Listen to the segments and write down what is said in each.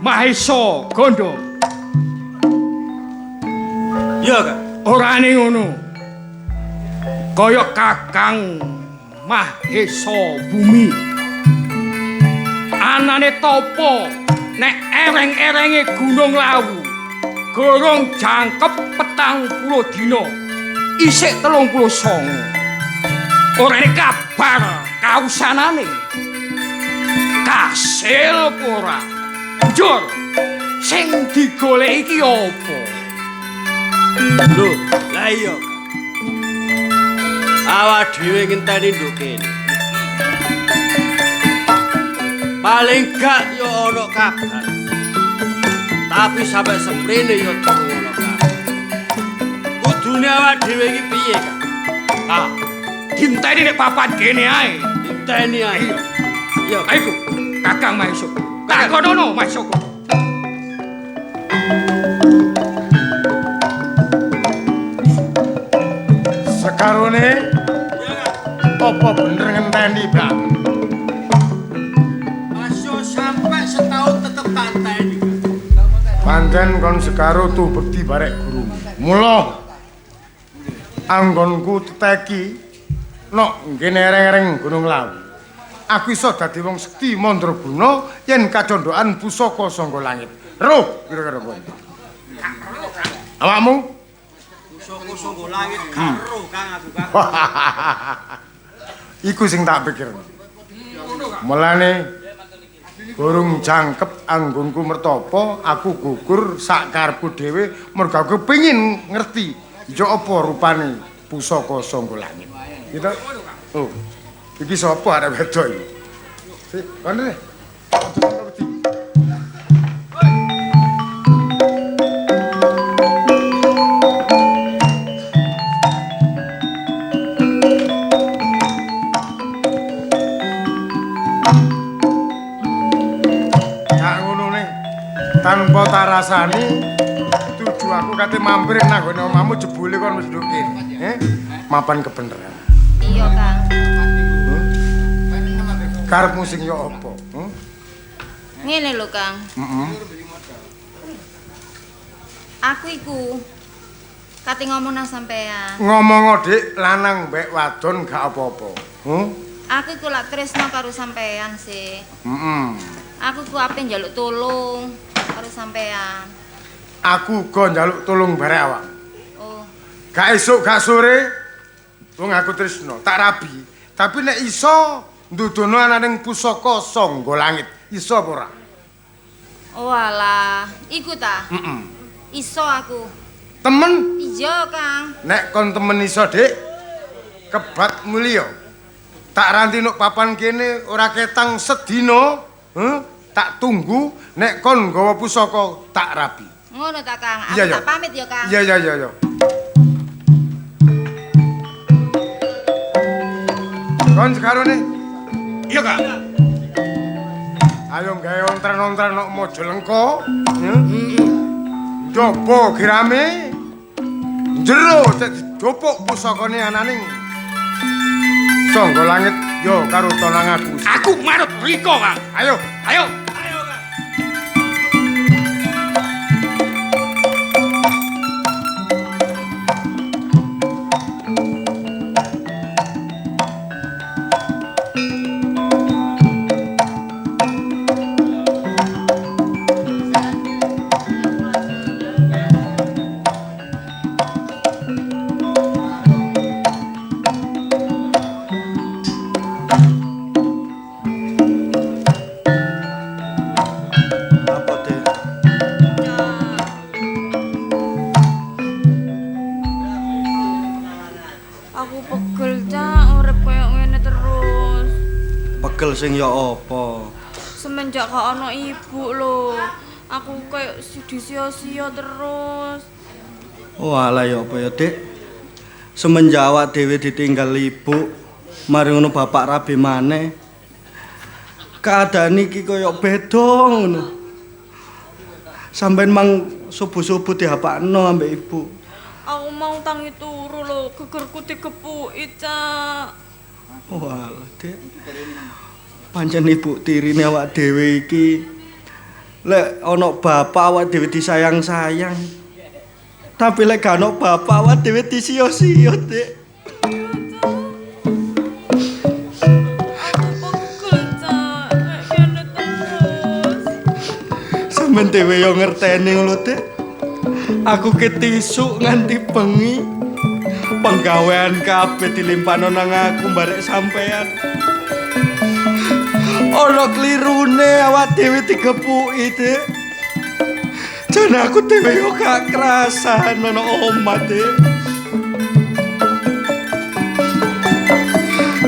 Mahesa Gandha. Iya, Kang. Orane ngono. Kaya Kakang Mahesa Bumi. Anane tapa nek ereng-erenge Gunung Lawu. Gorong jangkep 40 dina. Isik 39. Orane kabar kausanane. Kasil apa ora? Njur sing digoleki iki apa? Lho, lah iya, Kang. Awak dhewe ngenteni nduk kene. Paling gak yo ana kabar. Tapi sampai semprene yo durung ana kabar. Kudune awak dhewe iki piye, Kang? Ah, dinteni nek papan kene ae. Dinteni ae. Iya. Iya. Ayo, Kakang Mahesa. Takonono Mahesa. Sekarone apa bener ngenteni, Bang? Masuk sampai setahun tetep tak enteni. Pancen kon Sekaro tuh bekti barek guru. Mula anggonku teteki nok nggene ereng-ereng Gunung Lawu. Aku iso dadi wong sekti mandraguna yen kacondhokan pusaka sangga langit. Roh kira-kira kowe. Awakmu? Pusaka sangga langit karo Kang aku, Kang. Iku sing tak pikir. Mulane gorong jangkep anggonku mertapa, aku gugur sak karepku dhewe mergo aku pengin ngerti ya apa rupane pusaka sangga langit. Gitu. Oh. Iki sapa arek wedok iki? Sik, kono deh. Gak ngono nih. Tanpa tarasani tuju aku kate mampir nang gone omahmu jebule kon wis nduk kene. Eh? Mapan kebeneran. Iya, Kang. Karepmu sing yo apa? Ngene lho, Kang. Heeh. Aku iku kate ngomong nang sampean. Ngomong Dik, lanang mbek wadon gak apa-apa. Aku iku lak tresno karo sampean sih. Heeh. Aku iku ape njaluk tulung karo sampean. Aku uga njaluk tulung barek awak. Oh. Gak esuk gak sore wong aku tresno, tak rabi. Tapi nek iso ndudono ananing pusaka sangga langit, iso apa ora? Oh alah, iku ta? Heeh. Iso aku. Temen? Iya, Kang. Nek kon temen iso, Dik, kebat mulya. Tak ranti nuk papan kene ora ketang sedina, tak tunggu nek kon nggawa pusaka tak rabi. Ngono ta, Kang? Aku Iya, iya. tak pamit ya, Kang. Iya, iya, iya, iya. Kon sekarone. Iya, Kang. Ayo gawe ontran-ontran nok Majalengka. Njaba girame. Jero cek dijopuk pusakane ananing sangga langit ya karo tonang aku. Aku manut rika, Kang. Ayo. Ayo. Ayo, Kang. Apa, Dik? Aku pegel, Cak, urip koyo ngene terus. Pegel sing ya apa? Semenjak gak ono ibu lho, aku koyo disia-sia terus. Oh alah ya apa ya, Dik? Semenjak awak dhewe ditinggal ibu, mari ngono bapak rabi maneh. Keadaan iki koyo beda ngono. Sampeyan mang subuh-subuh dihapakno ambek ibu. Aku mau tangi turu lho, gegerku digepuki, Cak. Oh alah, Dik. Pancen ibu tirine awak dhewe iki Lek ana bapak awak dhewe disayang-sayang. Tapi lek gak ana bapak awak dhewe disiyo-siyo, Dik. Aku pegel, Cak. Kayak kene terus. Sampeyan dhewe yo ngerteni ngono, Dik. Aku ketisuk nganti bengi. Penggawean kabeh dilimpano nang aku barek sampean. Ono klirune awak dhewe digepuki, Dik. Jan aku dhewe yo gak kerasan ono omah, Dik.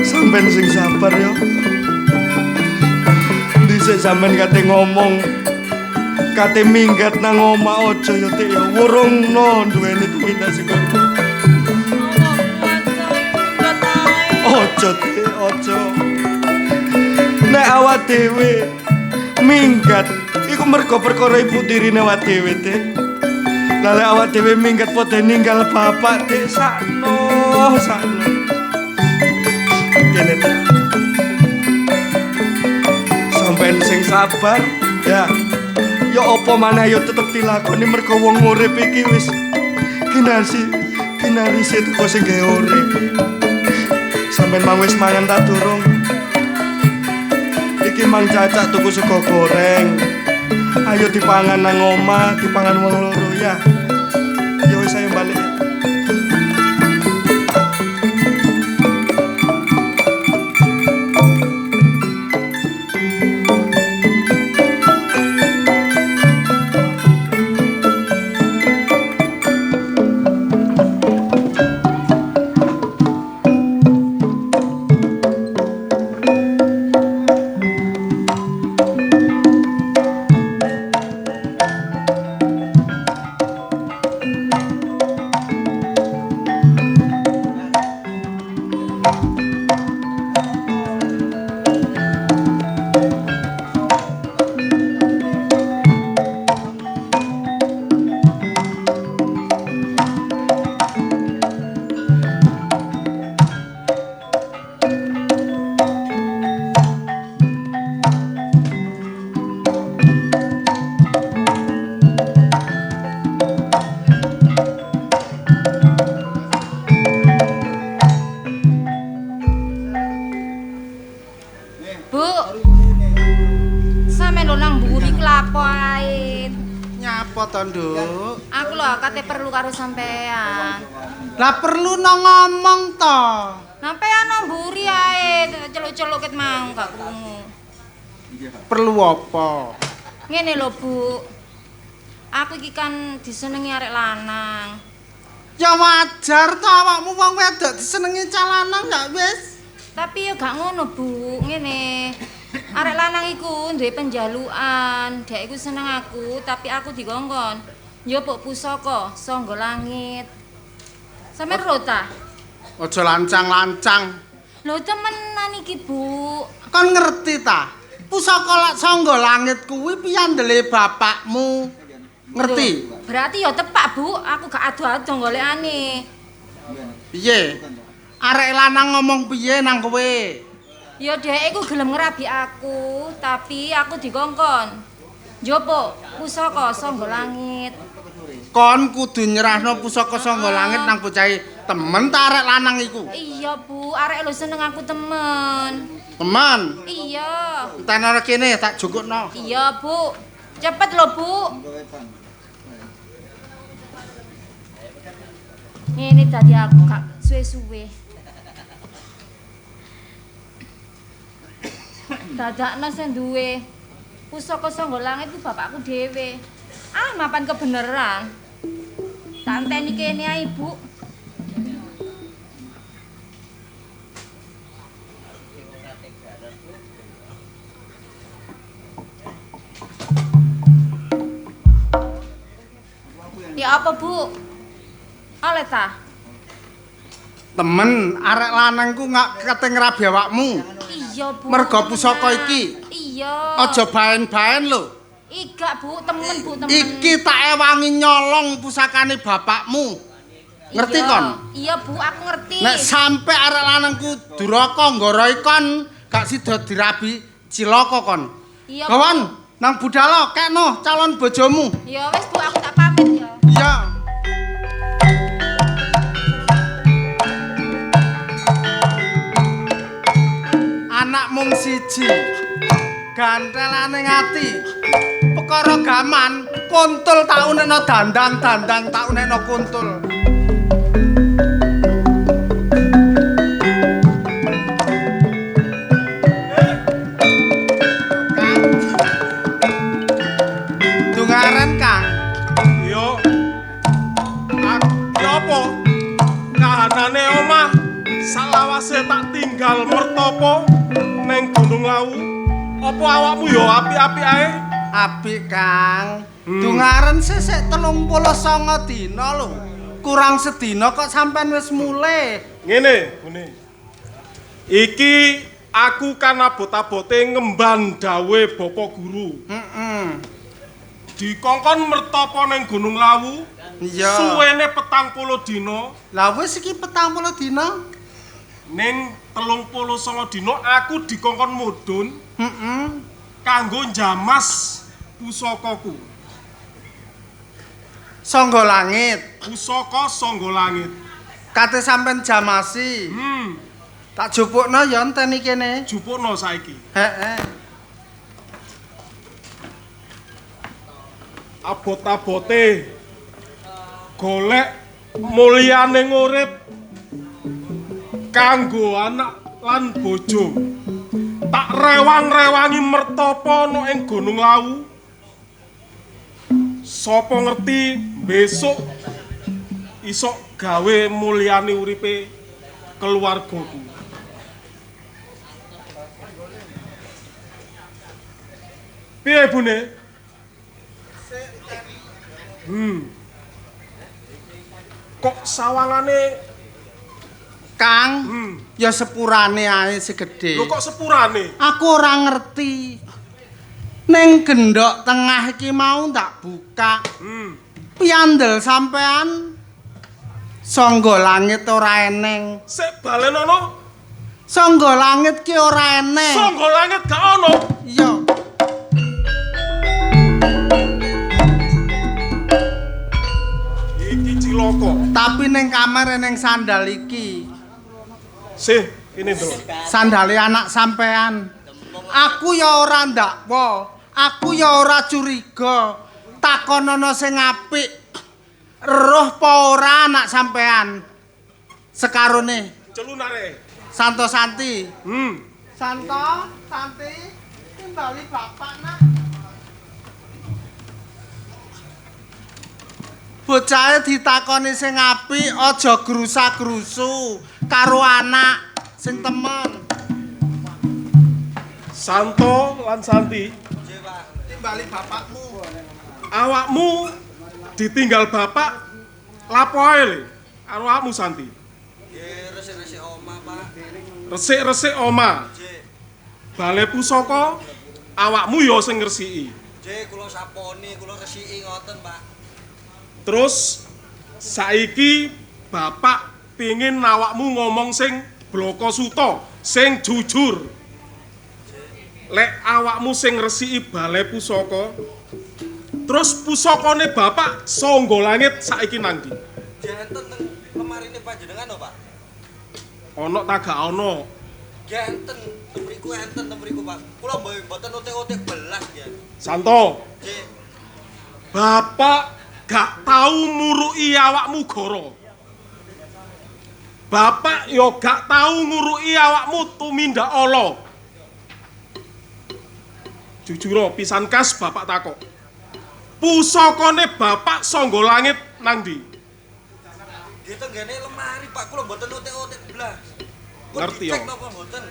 Sampeyan sing sabar yo. Dhisik sampeyan kate ngomong, kate minggat nang omah aja yo, Dik yo. Wurungno duweni tumindak sing koyo. Aja, Dik, aja. Nek awak dhewe minggat iku mergo perkara ibu tirine awak dhewe, Dik. Lah lek awak dhewe minggat padha ninggal bapak, Dik, sakno, sakno. Kene, Dik. Sampeyan sing sabar, ya. Ya apa maneh ya tetep dilakoni mergo wong urip iki wis kinarsi teko sing gawe urip. Sampeyan mang wis mangan ta durung? Iki mang cacak tuku sego goreng. Ayo dipangan nang omah, dipangan wong loro ya. Ya wis ayo balik. Bu. Sampeyan lho nang mburi lapo ae. Nyapa to, Nduk? Aku lho kate perlu karo sampean. Lah perlu no ngomong to. Sampean nang mburi ae, celuk-celuk ket mang gak krungu. Perlu apa? Ngene lho, Bu. Aku iki kan disenengi arek lanang. Ya wajar to awakmu wong wedok disenengi cah lanang ya wis. Tapi ya gak ngono, Bu. Ngene. Arek lanang iku duwe penjalukan. Dek iku seneng aku, tapi aku dikongkon njupuk pusaka sangga langit. Sampeyan ro ta? Aja lancang-lancang. Lho temenan iki, Bu. Kon ngerti ta? Pusaka sangga langit kuwi piyandele bapakmu. Ngerti? Lho, berarti ya tepak, Bu. Aku gak ado-ado golekane. Piye? Arek lanang ngomong piye nang kowe? Ya dhek iku gelem ngrabi aku, tapi aku dikongkon njupuk pusaka sangga langit. Kon kudu nyerahno pusaka sangga langit nang bocahe temen ta arek lanang iku? Iya, Bu, arek lho seneng aku temen. Temen? Iya. Entenono kene tak jukukno. Iya, Bu. Cepet lho, Bu. Ngene dadi aku gak suwe-suwe. Dadakno sing duwe pusaka sangga langit ku bapakku dhewe. Ah, mapan kebeneran. Tak enteni kene ae, Bu. Ya apa, Bu? Oleh ta? Temen, arek lanangku gak kate ngrabi awakmu. Iya, Bu. Mergo pusaka iki. Iya. Aja baen-baen lho. Igak, Bu, temen, Bu, temen. Iki tak ewangi nyolong pusakane bapakmu. Ngerti iya. kon? Iya, Bu, aku ngerti. Nek sampe arek lanangku duraka nggoroi kon, gak sida dirabi cilaka kon. Iya. Kawan. Nang budalo kekno calon bojomu. Ya wis Bu, aku tak pamit ya. Iya. Anak mung siji. Gantelane ati. Perkara gaman, kuntul tak unekno dandang, dandang tak unekno kuntul. Kang. Dungaren, Kang. Yo. Yo apa? Kahanane omah salawase tak tinggal mertopo neng Gunung Lawu. Apa awakmu yo apik-apik ae? Apik, Kang. Dungaren sesek 39 dina lho. Kurang sedina kok sampean wis mulih. Ngene, Bune. Iki aku kan abot-abote ngemban dawuhe Bapak Guru. Heeh. Dikongkon mertopo neng Gunung Lawu. Iya. Suwene 40 dina. Lah wis iki 40 dina. Ning 39 dina aku dikongkon mudhun. Heeh. Kanggo njamas pusakaku. Sangga langit. Pusaka sangga langit. Kate sampean jamasi. Tak jupukno ya enteni kene. Jupukno saiki. Heeh. Abot-abote golek mulyane urip kanggo anak lan bojo. Tak rewang-rewangi mertopo ana ing Gunung Lawu. Sapa ngerti besok isok gawe mulyane uripe keluargaku. Piye Bune? Kok sawangane Kang, ya sepurane ae segede. Lho kok sepurane? Aku ora ngerti. Ning gendhok tengah iki mau tak buka. Piandel sampean sangga langit ora eneng. Sik balenono. Sangga langit ki ora eneng. Sangga langit gak ono. Iya. Iki cilaka. Tapi ning kamar eneng sandal iki. Sih, ini nduk. Sandale anak sampean. Aku ya ora ndakwa, aku ya ora curiga. Takonono sing apik. Roh apa ora anak sampean? Sekarone. Celunare. Santo Santi. Santo, Santi, timbali bapak nak. Bocahe ditakoni sing apik, aja grusa-grusu karo anak sing temen. Santo lan Santi, timbali bapakmu. Awakmu ditinggal bapak lapo ae le? Karo awakmu Santi. Nggih, resik-resik omah, Pak. Resik-resik omah. Bale pusaka awakmu ya sing ngresiki. Nggih, kula saponi, kula resiki ngoten, Pak. Terus saiki bapak pingin awakmu ngomong sing bloko suta, sing jujur. Lek awakmu sing ngresiki bale pusaka, terus pusakane bapak sangga langit saiki nang ndi? Enten teng lemarine panjenengan lho, Pak. Ana ta gak ana? Nggih enten, teng mriku enten teng mriku, Pak. Kula mboten otek-otek belas nggih. Santo. Nggih. Bapak gak tau muruki awakmu goro. Bapak yo gak tau nguruki awakmu tumindak ala. Jujur pisan kas bapak takok. Pusakane bapak sangga langit nang ndi? Nggih tenggene lemari, Pak. Kula mboten otek-otek blas. Ngerti yo. Napa mboten?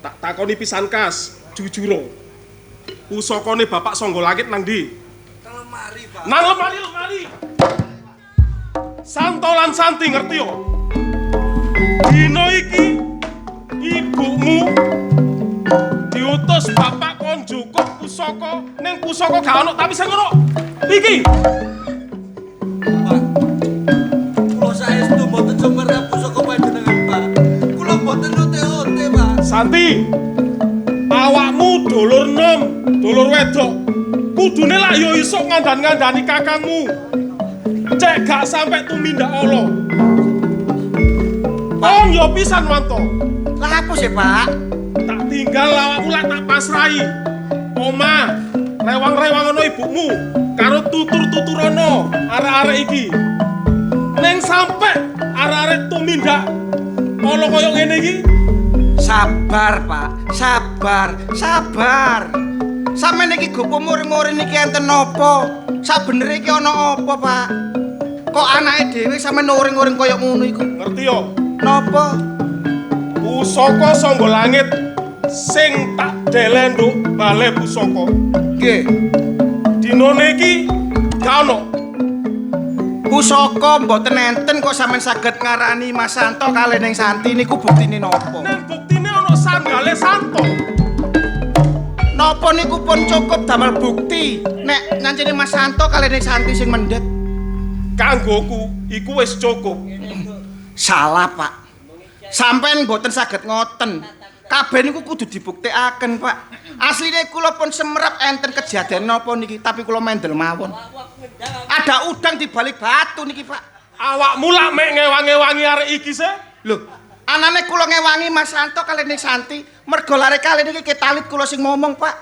Tak takoni pisan kas, jujur. Pusakane bapak sangga langit nang ndi? Nang lemari, Pak. Nang lemari. Santo lan Santi ngerti yo. Dina iki ibumu diutus bapak kon njukuk pusaka, ning pusaka gak ono tapi sing ono iki. Pak, kula saestu mboten sumerep pusaka panjenengan, Pak. Kula mboten ote-ote, Pak. Santi, awakmu Dulur nom, dulur wedok. Kudune lak yo iso ngandhan-ngandhani kakangmu. Cek gak sampe tumindak ala. Kon yo pisan Wanto. Lah apa sih, Pak? Tak tinggal awakmu lak tak pasrahi. Omah, rewang-rewang ana ibumu karo tutur-tuturono arek-arek iki. Neng sampe arek-arek tumindak ala kaya ngene iki. Sabar, Pak. Sabar, sabar. Sampeyan iki gopo muring-muring iki enten napa? Sabenere iki ana apa, Pak? Kok anake dhewe sampeyan uring-uring kaya ngono iku? Ngerti yo? Napa? Pusaka Sangga Langit sing tak deleh nduk bale pusaka. Nggih. Dinane iki gak ono. Pusaka mboten enten kok sampeyan saged ngarani Mas Santo kalih ning Santi niku buktine napa? Nang buktine ono sandale Santo. Napa niku pun cukup damel bukti nek nyancene Mas Santo kalih ning Santi sing mendhet? Kanggoku iku wis cukup. Salah, Pak. Sampeyan mboten saged ngoten. Kabeh niku kudu dibuktekaken, Pak. Asline kula pun semerap enten kejadian napa niki, tapi kula mendel mawon. Ada udang di balik batu niki, Pak. Awakmu lak mek ngewang-ngewangi arek iki se? Lho, anane kula ngewangi Mas Santo kalih ning Santi, mergo lare kalih niki ketalit kula sing ngomong, Pak.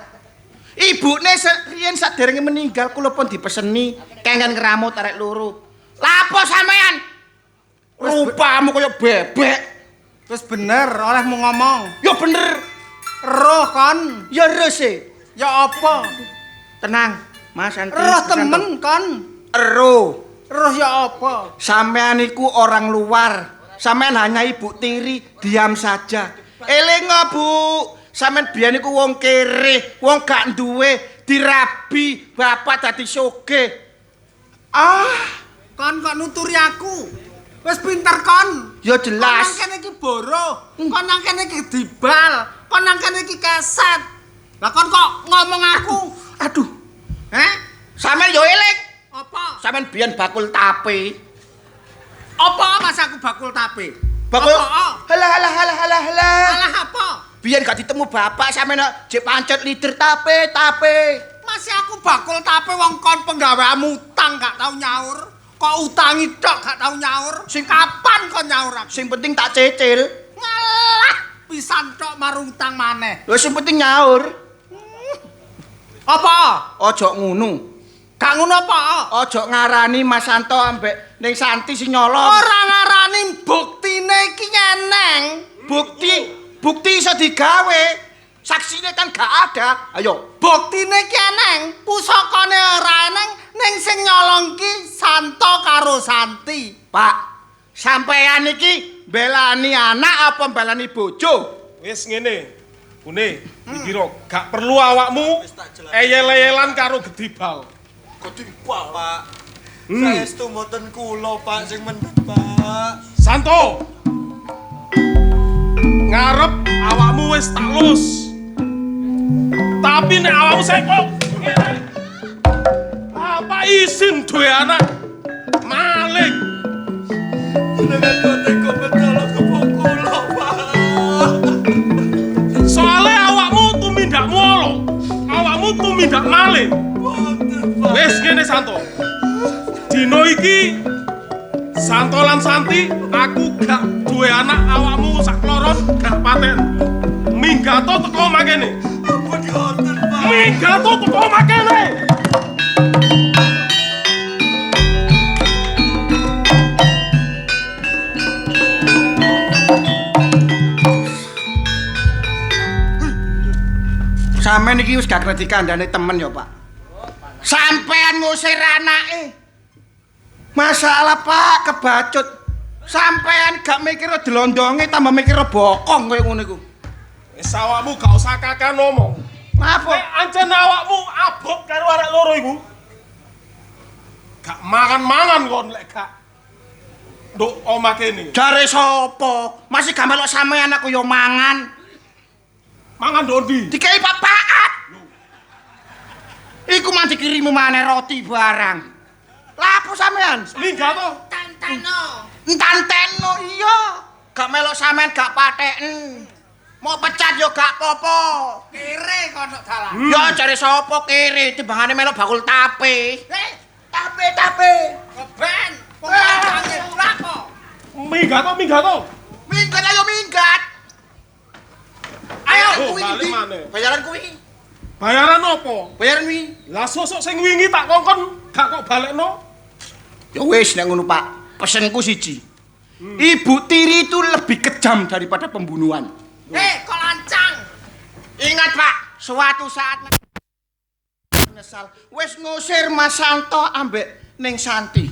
Ibune riyen saderenge meninggal kula pun dipeseni kengen ngramut arek loro. Lapo sampean? Rupamu kaya bebek. Wis bener olehmu ngomong. Ya bener. Roh kon. Ya roh sih. Ya apa? Tenang, Mas Santi. Roh temen kon. Roh. Roh ya apa? Sampean iku orang luar. Sampean hanya ibu tiri, diam saja. Elingo, Bu. Sampean biyen iku wong kere, wong gak duwe, dirabi, bapak dadi sugih. Ah, kon kok nuturi aku. Wis pinter kon. Ya jelas. Kon nang kene iki boro, kon nang kene iki dibal, kon nang kene iki keset. Lah kon kok ngomong aku? Aduh. Heh? Sampeyan yo eling. Apa? Sampeyan biyen bakul tape. Apa Mas aku bakul tape? Bakul. Apa? Halah halah halah halah halah. Halah apa? Biyen gak ditemu bapak sampeyan jek pancet leader tape tape. Masih aku bakul tape wong kon penggaweanmu utang gak tau nyaur. Kok utangi tok gak tau nyaur? Sing kapan kon nyaur aku? Sing penting tak cecil. Ngalah, pisan tok marung utang maneh. Lho sing penting nyaur. Apa? Aja ngono. Gak ngono apa? Aja ngarani Mas Santo ambek ning Santi sing nyolong. Ora ngarani buktine iki nyeneng. Bukti iso digawe. Saksine kan gak ada. Ayo, buktine iki eneng, pusakane ora eneng, ning sing nyolong ki Santo karo Santi. Pak, sampean iki mbelani anak apa mbelani bojo? Wis ngene. Bune, iki ro gak perlu awakmu eyel-eyelan karo gedibal. Gedibal, Pak. Saestu mboten kula, Pak, sing mendhet, Pak. Santo. Ngarep awakmu wis tak lus. Tapi nek awakmu seko ngene. Apa isin duwe anak maling? Jenengan kok tega mentolo kebo kula, Pak. Soale awakmu tumindakmu ala. Awakmu tumindak maling. Wis ngene Santo. Dino iki Santo lan Santi aku gak duwe anak awakmu sak kloron gak paten. Minggato teko omah kene. Ampun ngoten, Pak. Minggato teko omah kene. Sampeyan iki wis gak kena dikandhane temen ya, Pak. Sampeyan ngusir anake. Masalah, Pak, kebacut. Sampeyan gak mikir delondonge tambah mikir bokong koyo ngono iku. Wis awakmu gak usah kakan ngomong. Ngapa? Nek ancen awakmu abot karo arek loro iku. Gak mangan-mangan kon lek gak nduk omah kene. Jare sapa? Masih gak melok sampeyan aku yo mangan. Mangan nduk ndi? Dikei papaat. Iku mah dikirimu maneh roti barang. Lah apa sampean? Minggat to. Tanteno. Entanteno iya. Gak melok sampean gak patheken. Mau pecat yo gak apa-apa. Kere kon nok dalan. Ya jare sapa kere timbangane melok bakul tape. Eh, tape tape. Keben, wong lanang lako. Minggat to, minggat to. Minggat ayo minggat. Ayo kuwi balik ndi? maneh. Bayaran kuwi. Bayaran apa? Bayaran wingi. Lah sosok sing wingi tak kongkon gak kok balekno. Ya wis nek ngono Pak, pesenku siji. Ibu tiri itu lebih kejam daripada pembunuhan. Eh, kok lancang. Ingat Pak, suatu saat menyesal wis ngusir Mas Santo ambek Ning Santi.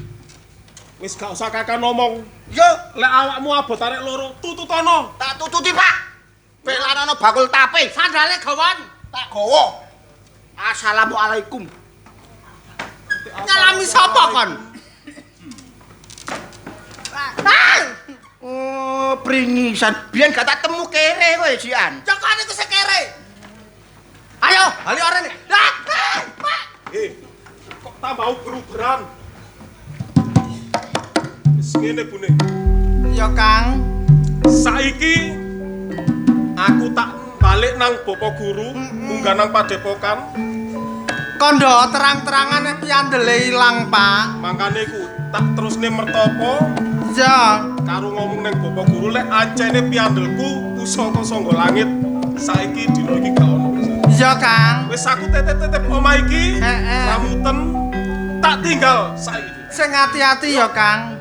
Wis gak usah kakak ngomong. Yo, Lek awakmu abot arek loro, tututono. tak tututi Pak. Belanono bakul tape, Sandale gawon. tak gawa. Assalamualaikum. Nyalami sapa kon? Ah! Oh, pringisan. Biyen gak tak temu kere kowe, Jian. Ya kon iku sing kere. Ayo, bali orene. Lah, eh, Pak. Eh, kok tambah uber-uberan. Wis ngene bune. Ya, Kang. Saiki aku tak balik nang Bapak Guru, munggah nang padepokan. Kondo terang-terangane piandele ilang, Pak. Mangkane iku tak terusne mertopo Ya, karo ngomong nang Bapak Guru lek ancene piandelku pusaka sangga langit saiki dina iki gak ono. ya, Kang. Wis aku tetep-tetep omah iki, Heeh. ramuten tak tinggal saiki. Sing ati-ati ya, Kang.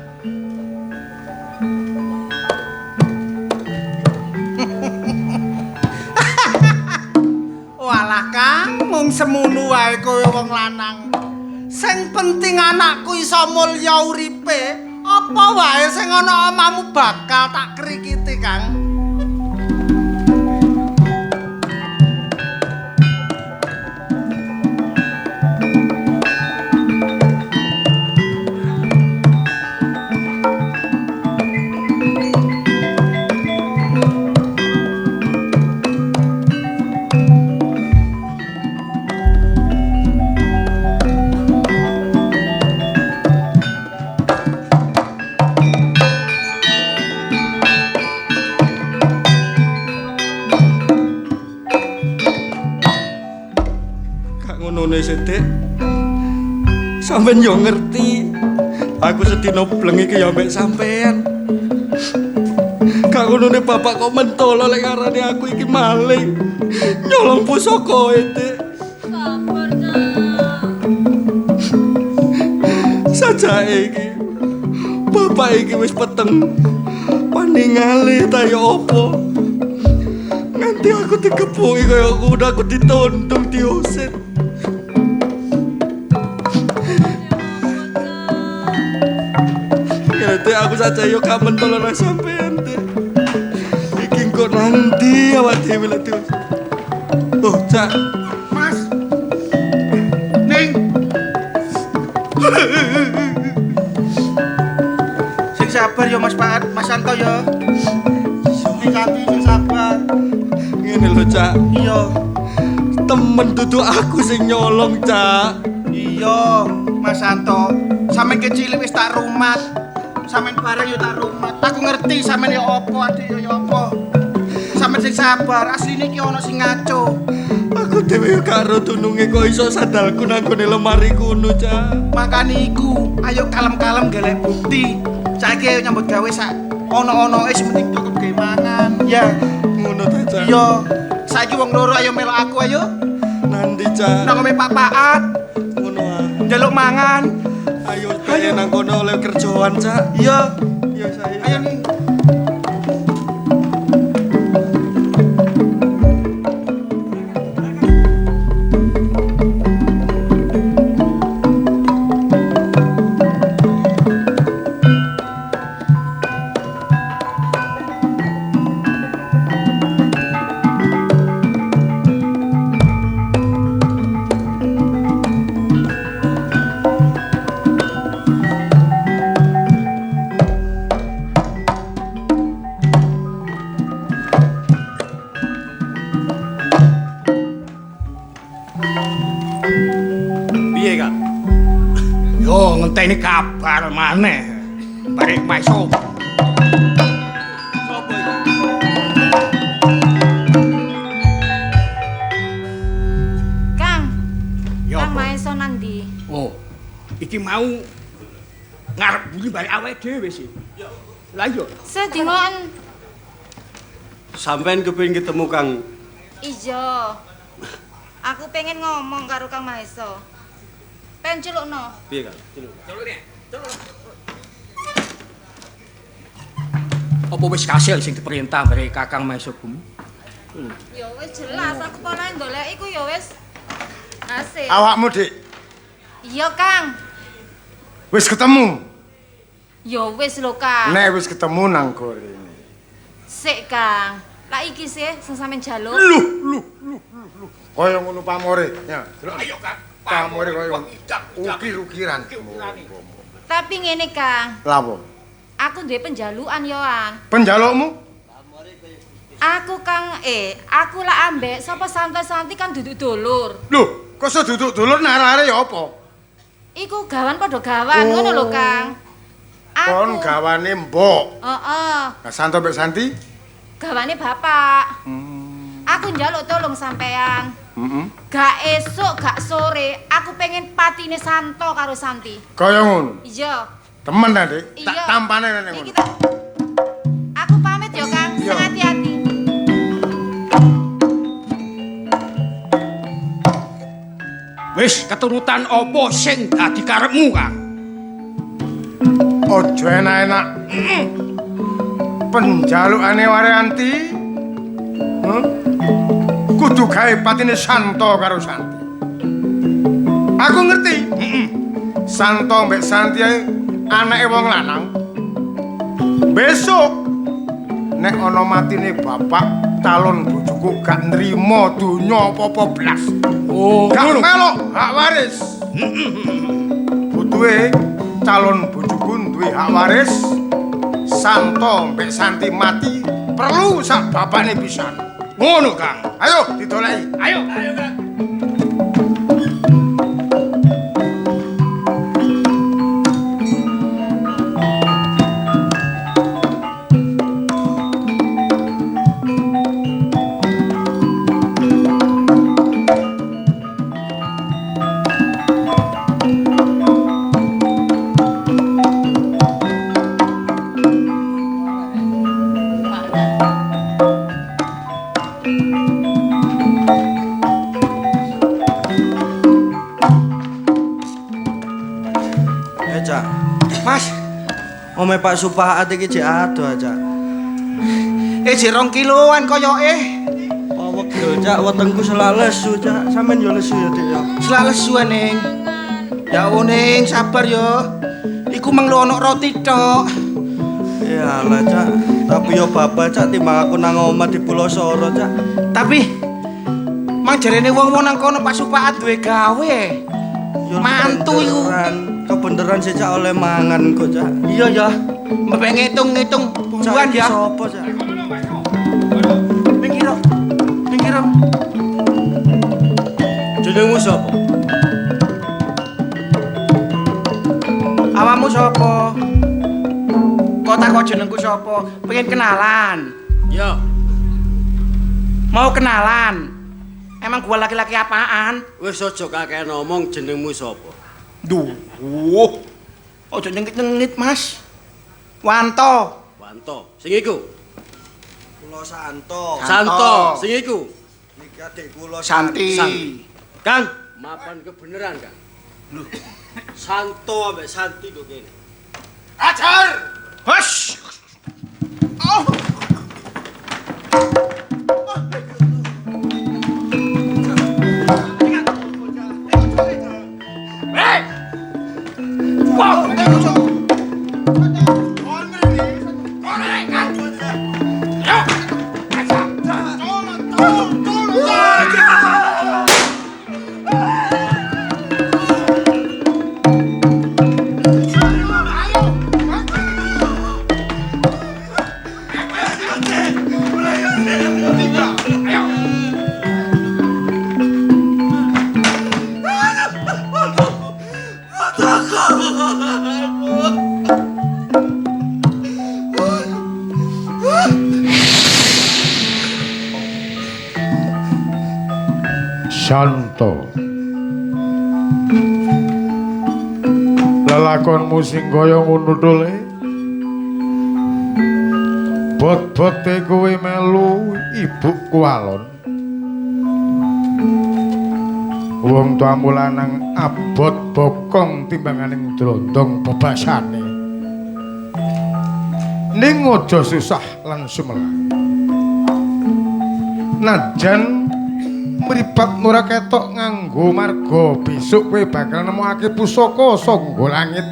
Walah, Kang, mung semono wae kowe wong lanang. Sing penting anakku iso mulya uripe, apa wae sing ana omahmu bakal tak krikiti, Kang. Gak ngonone sithik. Sampeyan yo ngerti. Aku sedina bleng iki ya ambek sampean. Gak ngonone bapak kok mentolo lek ngarani aku iki maling. Nyolong pusaka Dik. Sabar, Cak. Sajake iki. Bapak iki wis peteng. Paningale ta ya apa? Nganti aku dikepuki kaya ngono aku ditundung diusir. Ya Dek, aku saja yo gak mentolo nang sampean, Dek. Iki engko nanti awak dhewe lek diusir. Oh, Cak. Mas. Ning. Sing sabar yo Mas Pak, Mas Santo yo. Ning Santi sing sabar. Ngene lho, Cak. Iya. Temen duduk aku sing nyolong, Cak. Iya, Mas Santo. Sampeyan kecil wis tak rumat. Sampeyan bareng yo tak rumat. Aku ngerti sampeyan yo apa, adik yo yo apa. Sampeyan sing sabar, asline iki ana sing ngaco. Aku dhewe yo gak ero dununge kok iso sandalku nang gone lemari kuno, Cak. Makane iku, ayo kalem-kalem golek bukti. Saiki ayo nyambut gawe sak ono-onoe sing penting cukup gawe mangan. Ya, Ngono ta, Cak? iya. Saiki wong loro ayo melok aku ayo. Nanti, Cak. Nang ome Pak-paat, Ngono ah. njaluk mangan. Ayo ayo nang kono oleh kerjaan, Cak. Iya, Iya, saya. ayo nih. Piye, Kak? Yo ngenteni kabar maneh. Barek masuk. Sopo iki? Iki mau ngarep buri balik awake dhewe sih. Lah iya. Sedingon. Sampeyan kepengin ketemu Kang. Iya. Aku pengen ngomong karo Kang Mahesa. Pengen celukno. Piye, Kang? Celuk. Celuk. Apa wis kasil sing diperintah mbek Kakang Mahesa Bumi? Ya wis jelas aku polahe ndoleki iku ya wis hasil. Awakmu, Dik. Iya, Kang. Wis ketemu. Ya wis lho, Kang. Nek wis ketemu nang gorene. Sik, Kang. Lah iki sih sing sampean jaluk. Luh, luh, luh, luh. Kaya ngono pamore. Ya, delok. Ayo, Kang. Pamore kaya ukir-ukiran. Tapi ngene, Kang. Lah apa? Aku duwe penjalukan yoan. Penjalukmu? Aku Kang, aku lah ambek sapa Santo-Santi kan duduk dulur. Lho, kok iso duduk dulur narare ya apa? Iku gawan padha gawan ngono lho, Kang. Aku kon gawane mbok. Heeh. Nah, Santo mbek Santi? Gawane bapak. Aku njaluk tolong sampean. Heeh. Gak esuk, gak sore, aku pengen patine Santo karo Santi. Kaya ngono. Iya. Temen ta, Dik? Tak tampane nang ngono. Aku pamit ya, Kang. Sing hati-hati. Wis keturutan apa sing dadi karepmu, Kang? Aja enak-enak. Penjalukane Waryanti. Kudu gawe patine Santo karo Santi. Aku ngerti. Santo mbek Santi anake wong lanang. Besok nek ana matine bapak calon bojoku gak nrimo donya apa-apa blas. Oh, gak melok hak waris. Butuhe calon bojoku duwe hak waris. Santo mbek Santi mati perlu sak bapakne pisan. Ngono, Kang. Ayo didoleki. Ayo, ayo, Kang. Ome Pak Supaat iki jek adoh, Cak. Jek 2 kiloan koyoke. Oh, wegel, Cak, wetengku selak lesu, Cak. Sampeyan yo lesu ya, Dik ya. Selak lesu, Ning. Ya Ning, sabar yo. Iku meng lu ono roti tok. Ya lah, Cak. Tapi yo bapak, Cak, timbang aku nang omah di Pulau Soro, Cak. Tapi mang jarene wong-wong nang kono Pak Supaat duwe gawe. Mantu iku. Kebeneran sih, Cak, oleh mangan kok, Cak. Iya ya. Mbek ngitung-ngitung buruan ya. Sapa, Cak? Minggir. Minggir. Jenengmu sapa? Awakmu sapa? Kok takok jenengku sapa? Pengen kenalan. Ya. Mau kenalan. Emang gua laki-laki apaan? Wis aja kakean ngomong jenengmu sapa. Duh, ojo nyengit-nyengit, Mas. Wanto. Wanto. Sing iku. Kula Santo. Santo, sing iku. Niki adik kula Santi. Kang, mapan kebenaran, Kang. Lho. Santo ambek Santi kok kene. Ajar. Hush. Oh. Santo. Lelakonmu sing kaya ngono to, Le. Bot-bote kowe melu ibuku alon. Wong tuamu lanang abot bokong timbanganing drondong bebasane. Ning aja susah lan sumelang. Najan mripat ora ketok nganggo marga, besok kowe bakal nemokake pusaka sangga langit.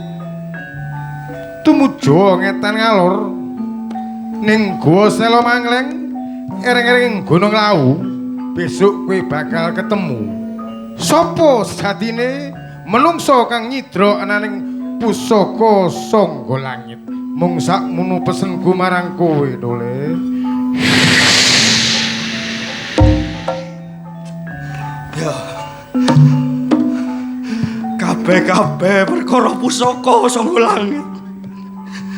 Tumuju ngetan ngalor ning Goa Sela Mangleng, ereng-ereng Gunung Lawu, besok kowe bakal ketemu. Sopo sejatine menungso kang nyidra ananing pusaka sangga langit. Mung sakmono pesenku marang kowe, Dole. Ya. Kabeh-kabeh perkara pusaka sangga langit.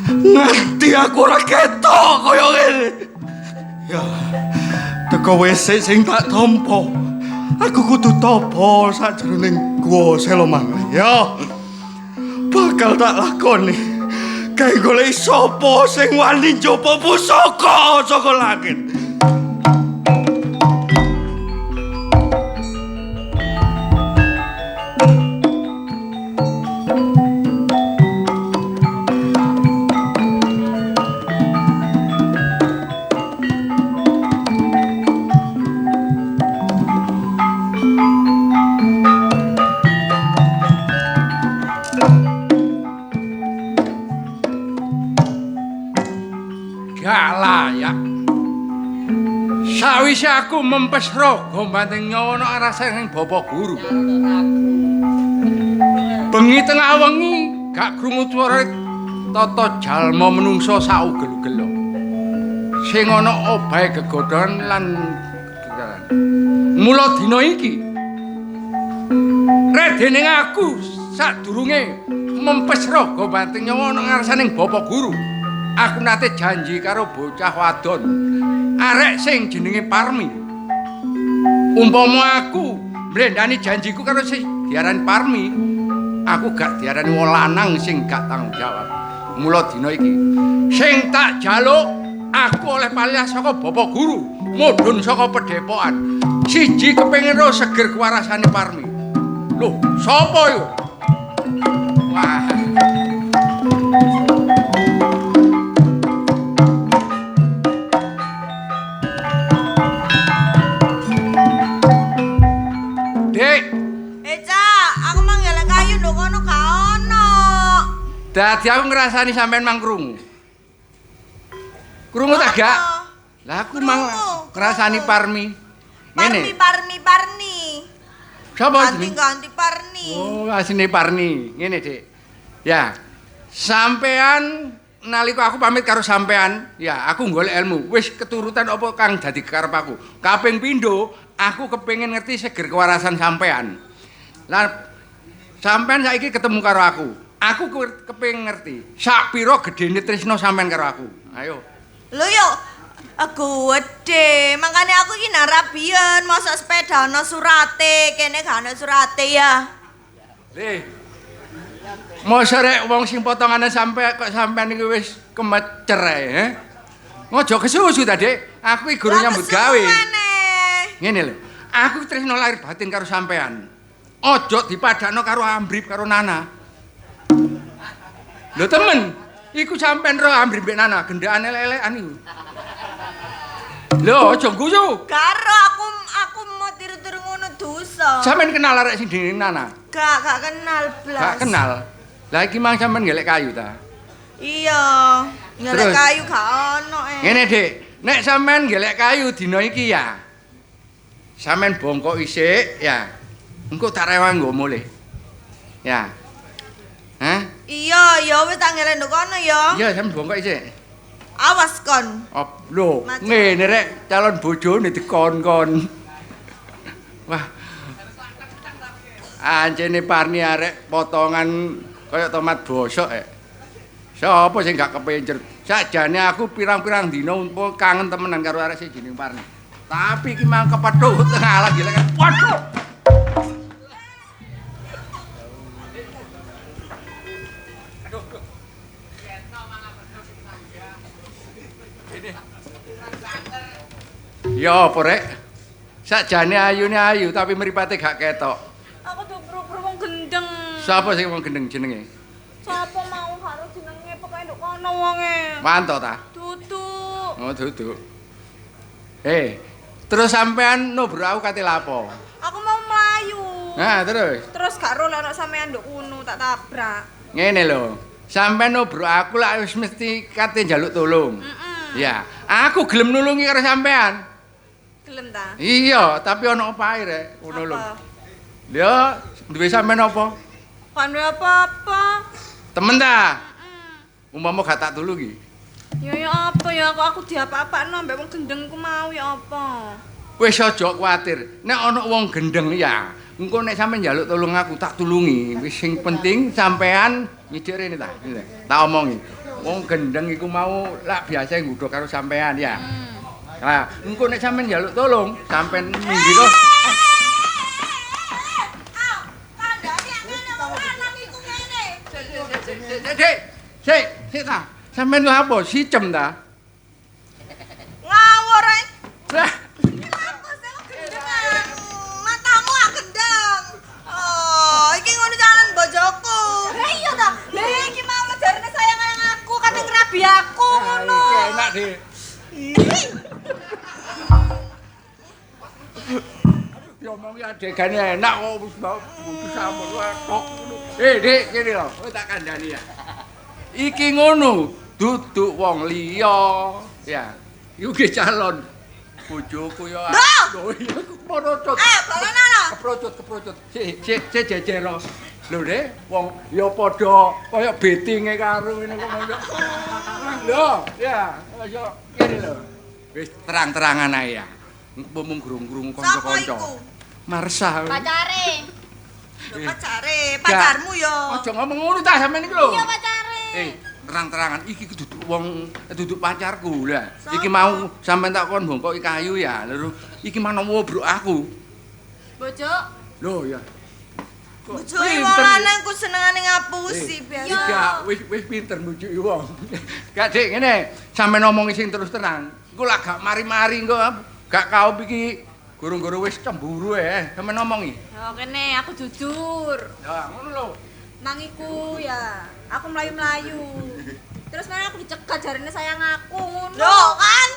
Nganti aku ora ketok kaya ngene. Ya. Teko wis sing tak tampa. Aku kudu tapa sajroning Gua Sela Mangleng. Ya. Bakal tak lakoni. Gawe golek sapa sing wani njupuk pusaka saka langit. Sawise aku mempes raga banting nyawa ana rasane Bapak Guru. Bengi tengah wengi gak krungu swara tata jalma menungsa saugel-ugel. Sing ana obahe gegodhon lan mula dina iki redening aku sadurunge mempes raga banting nyawa ana ngarsane Bapak Guru. Aku nate janji karo bocah wadon arek sing jenenge Parmi. Umpama aku mlendani janjiku karo sing diarani Parmi, aku gak diarani wong lanang sing gak tanggung jawab. Mula dina iki sing tak jaluk aku oleh palih saka Bapak Guru, mudhun saka pedhepokan. Siji kepengin ro seger kewarasane Parmi. Loh, sapa iku? Wah. Dadi aku ngrasani sampean mang krungu. Krungu ta gak? Lah aku mang ngrasani Parmi. Ngene. Parmi Parmi Parni. Sapa jenenge? Ganti Parni. Oh, asline Parni. Ngene, Dik. Ya. Sampean nalika aku pamit karo sampean, ya aku golek ilmu. Wis keturutan apa kang dadi karep aku. Kaping pindho, aku kepengin ngerti seger kewarasan sampean. Lah sampean saiki ketemu karo aku. Aku kepengin ngerti sak pira gedene tresna sampean karo aku. Ayo. Lho yo gedhe, mangkane aku iki nang rabian, mosok sepeda ana surate, kene gak ana surate ya. Le. Mosok rek wong sing potongane sampe kok sampean iki wis kemecer ae, he? Ojo kesusu ta, Dik. Aku iki guru nyambut gawe. Ngene lho. Aku tresna lahir batin karo sampean. Ojo dipadakno karo Ambrip karo Nana. Lho temen, iku sampean ro Ambrip mbek Nana, gendaan elek-elekan iku. Lho, aja guyu. Karo aku mau tiru-tiru ngono dosa. Sampean kenal arek sing jenenge Nana? Gak kenal blas. Gak kenal. Lah iki mang sampean ngelek kayu ta? Iya, ngelek kayu gak ono eh. Ngene, Dik, nek sampean ngelek kayu dina iki ya. Sampean bongkok isik ya. Engko tak rewang nggo mulih. Ya. Hah? Iya, ya wis tak ngelek nduk kono ya. Iya, sampean bongkok isik. Awas kon. Op, lho, ngene rek calon bojone dikon-kon. Wah. Ancene Parni arek potongan kaya tomat bosok eh. Sapa sing gak kepencer? Sakjane aku pirang-pirang dina umpama kangen temenan karo arek sing jenenge Parni. Tapi iki mang kepethuk tengah lagi lek. Waduh. Ya apa rek? Sakjane ayune ayu tapi mripate gak ketok. Aku diuber-uber wong gendeng. Sapa sing wong gendeng jenenge? Sapa mau karo jenenge pokoke nduk kono wonge. Manto ta? Duduk. Oh, duduk. Terus sampean nobro aku kate lapo? Aku mau mlayu. Nah, terus. Terus gak ro lek sampean nduk kono tak tabrak. Ngene lho. Sampean nobro aku lak wis mesti kate njaluk tolong. Ya, aku gelem nulungi karo sampean. Gelem ta? Iya, tapi ana apa ae rek? Ngono lho. Ya, duwe sampean apa? Kan duwe apa-apa. Temen ta? Umpama gak tak tulungi. Ya ya apa ya kok aku diapa-apakno ambek wong gendengku mau ya apa? Wis aja kuwatir. Nek ana wong gendeng ya, engko nek sampean njaluk tolong aku tak tulungi. Wis sing penting sampean nyidhik rene ta. Tak omongi. Wong gendeng iku mau lak biasa nggodho karo sampean ya. Lah, engko nek sampean njaluk tolong, sampean minggir. Sik, sik, sik ta. Sampeyan lha apa? Sicem ta? Ngawur ae. Lah, apa sih kok gendeng? Matamu ah gendeng. Oh, iki ngono calon bojoku. Lah iya ta. Lah iki mau jarene sayang aku, kate ngrabi aku ngono. Iki enak, Dik. Diomongi adegane enak kok wis sampun tok. Dik, kene lho, kowe tak kandhani ya. Iki ngono, duduk wong liya. Ya, iku ge calon bojoku ya. Lho, iya keprocut. Balenan. Keprocut, keprocut. Sik, sik, sik jejer lho. Lho, Dik, wong ya padha kaya betinge karo ngene kok ngono. Lho, ya, ayo kene lho. Wis terang-terangan ae ya. Mung grung-grung kanca-kanca. Marsah. Pacare. Lho pacare, pacarmu ya. Aja ngomong ngono ta sampean iki lho. Iya pacare. Terang-terangan iki duduk wong duduk pacarku lah. Iki mau sampean tak kon bongkoki kayu ya. Lho iki manawa bruk aku. Bojo. Lho ya. Bojoke wong lanang ku senengane ngapusi biasa. Gak wis pinter mbujuki wong. Gak Dik ngene, sampean ngomongi sing terus terang. Engko lak gak mari-mari engko gak kaup iki guru-guru wis cemburu sampean ngomongi. Ya kene aku jujur. Ya ngono lho. Mang iku ya, aku mlayu-mlayu. Terus mana aku dicegat jarene sayang aku ngono. Lho kan.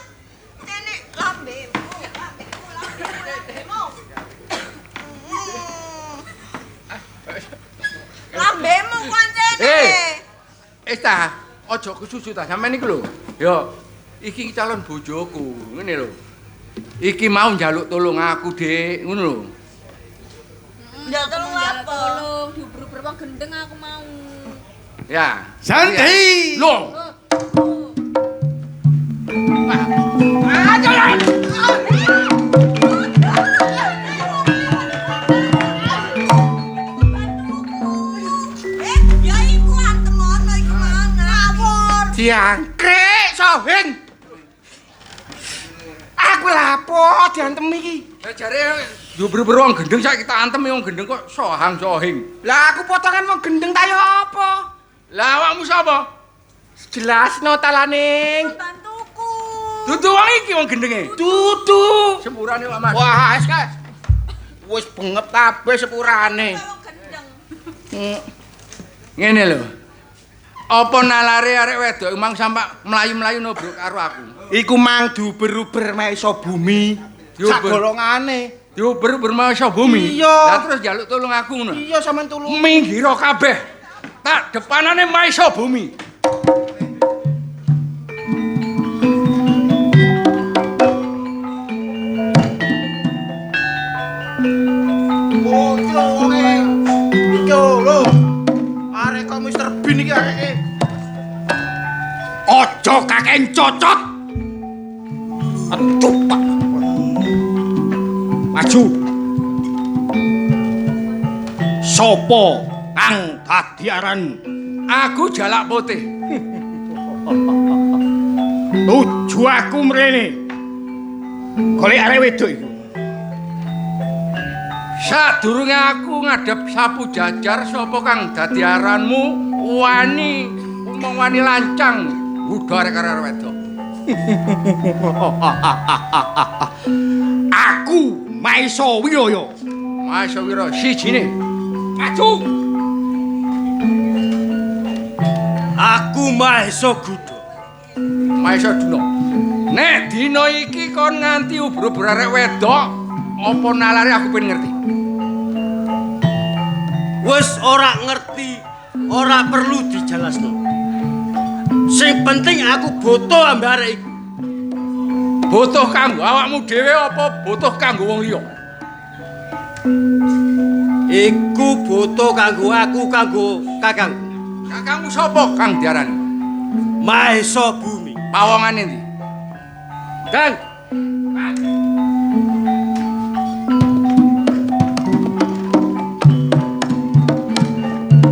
Kene lambemu, lambemu, lambemu. Lambemu kancene. Ta, aja kesusu ta sampean iku lho. Ya, iki calon bojoku, ngene lho. Iki mau njaluk tolong aku, Dik, ngono lho. Njaluk tolong apa? Tolong diuber-uber wong gendeng aku mau. Ya. Santi. Lho. Ayo. Ya iku antemono iku mau ngawur. Diangkrik sohing. Aku lapo diantem iki? Lah jare diuber-uber wong gendeng saiki tak antem wong gendeng kok sohang-sohing. Lah aku potongan wong gendeng ta ya apa? Lah awakmu sapa? Jelasno ta laning. Bantuku. Dudu wong iki wong gendenge. Dudu. Sepurane Pak Mas. Wah, wis kae. Wis bengep kabeh sepurane. Wong gendeng. Ngene lho. Apa nalare arek wedok mang sampak mlayu-mlayu nobrok karo aku? Iku mang diuber-uber maesa bumi. Sak golongane. Diuber-uber maesa bumi. Iya. Lah terus njaluk tolong aku ngono. Iya sampean tulung. Minggiro kabeh. Tak depanane maesa bumi. Oh, iki lho wonge. Iki lho. Arek kok Mr. Bean iki areke. Aja kakek cocot. Aduh, Pak. Maju. Sopo kang dadi aran? Aku Jalak Putih. Tuju aku mrene. Golek arek wedok iku. Sadurunge aku ngadhep sapu jajar sapa kang dadi aranmu wani umong wani lancang ngudha arek karo arek wedok. Aku Maesa Wiraya. Maesa Wiraya sijine. Maju. Aku Mahesa Gudha. Mahesa Duna. Nek dina iki kon nganti ubur-ubur arek wedok, apa nalare aku pengen ngerti. Wis ora ngerti, ora perlu dijelasno. Sing penting aku butuh ambek arek iku. Butuh kanggo awakmu dhewe apa butuh kanggo wong liya? Iku butuh kanggo aku, kanggo kakang. Kakangmu sapa kang diarani? Mahesa Bumi. Pawongane ndi? Kang.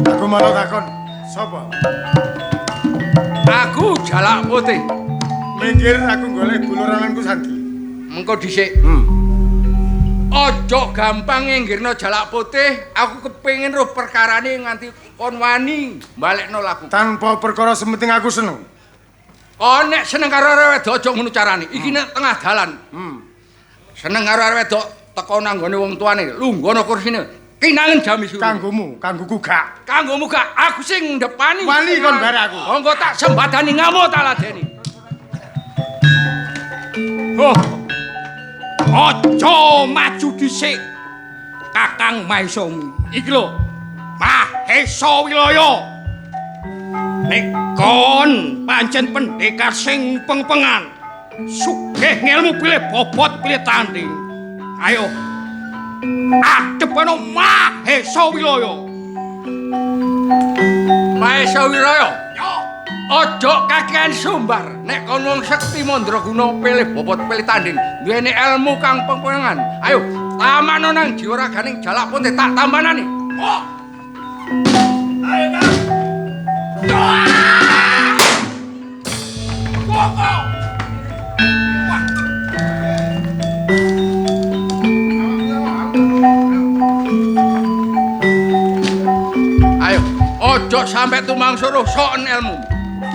Aku malah takon, sapa? Aku Jalak Putih. Minggir aku golek bulurananku Sandi. Mengko dhisik. Aja gampang nginggirno Jalak Putih, aku kepengin roh perkarane nganti kon wani balekno laku. Tanpa perkara sementing aku seneng. Kon nek seneng karo arek wedok aja ngono carane. Iki nek tengah dalan. Seneng karo arek wedok teko nang nggone wong tuane, lungguhno kursine. Kinangen jami suru. Kanggomu, kanggoku gak. Kanggomu gak, aku sing ndepani. Wani kon bare aku. Monggo tak sembadani ngamuk tak ladeni. Oh. Aja maju dhisik. Kakang Mahesa. Iki lho. Mahesa Wiraya. Nek kon pancen pendekar sing pengpengan, sugih ngelmu pilih bobot pilih tanding. Ayo. Adepana Mahesa Wiraya. Mahesa Wiraya. Aja kakean sumbar. Nek kon wong sekti mandraguna pilih bobot pilih tanding, duweni ilmu kang pengpengan. Ayo, tamano nang jiwa raganing Jalak Putih tak tambanane. Oh. Ayo, Kang. Koko. Ayo, ojo sampe tumang suruh soken ilmu.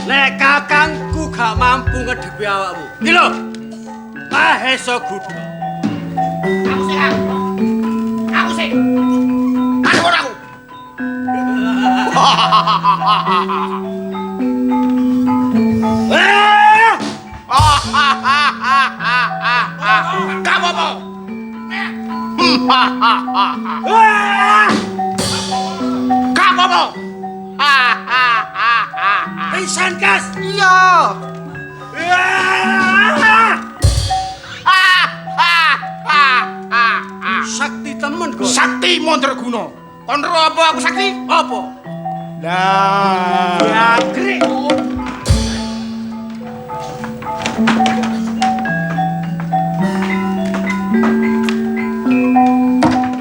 Nek kakangku gak mampu ngedepi awakmu. Iki lho. Mahesa Gudha. Aku sik, Kang. Aku sik. Aku ora aku. Gak apa-apa. Gak apa-apa. Pisan kas. Iya. Sakti temen kok. Sakti mandraguna. Kon ro apa aku sakti? Apa? Lah. Ya grik.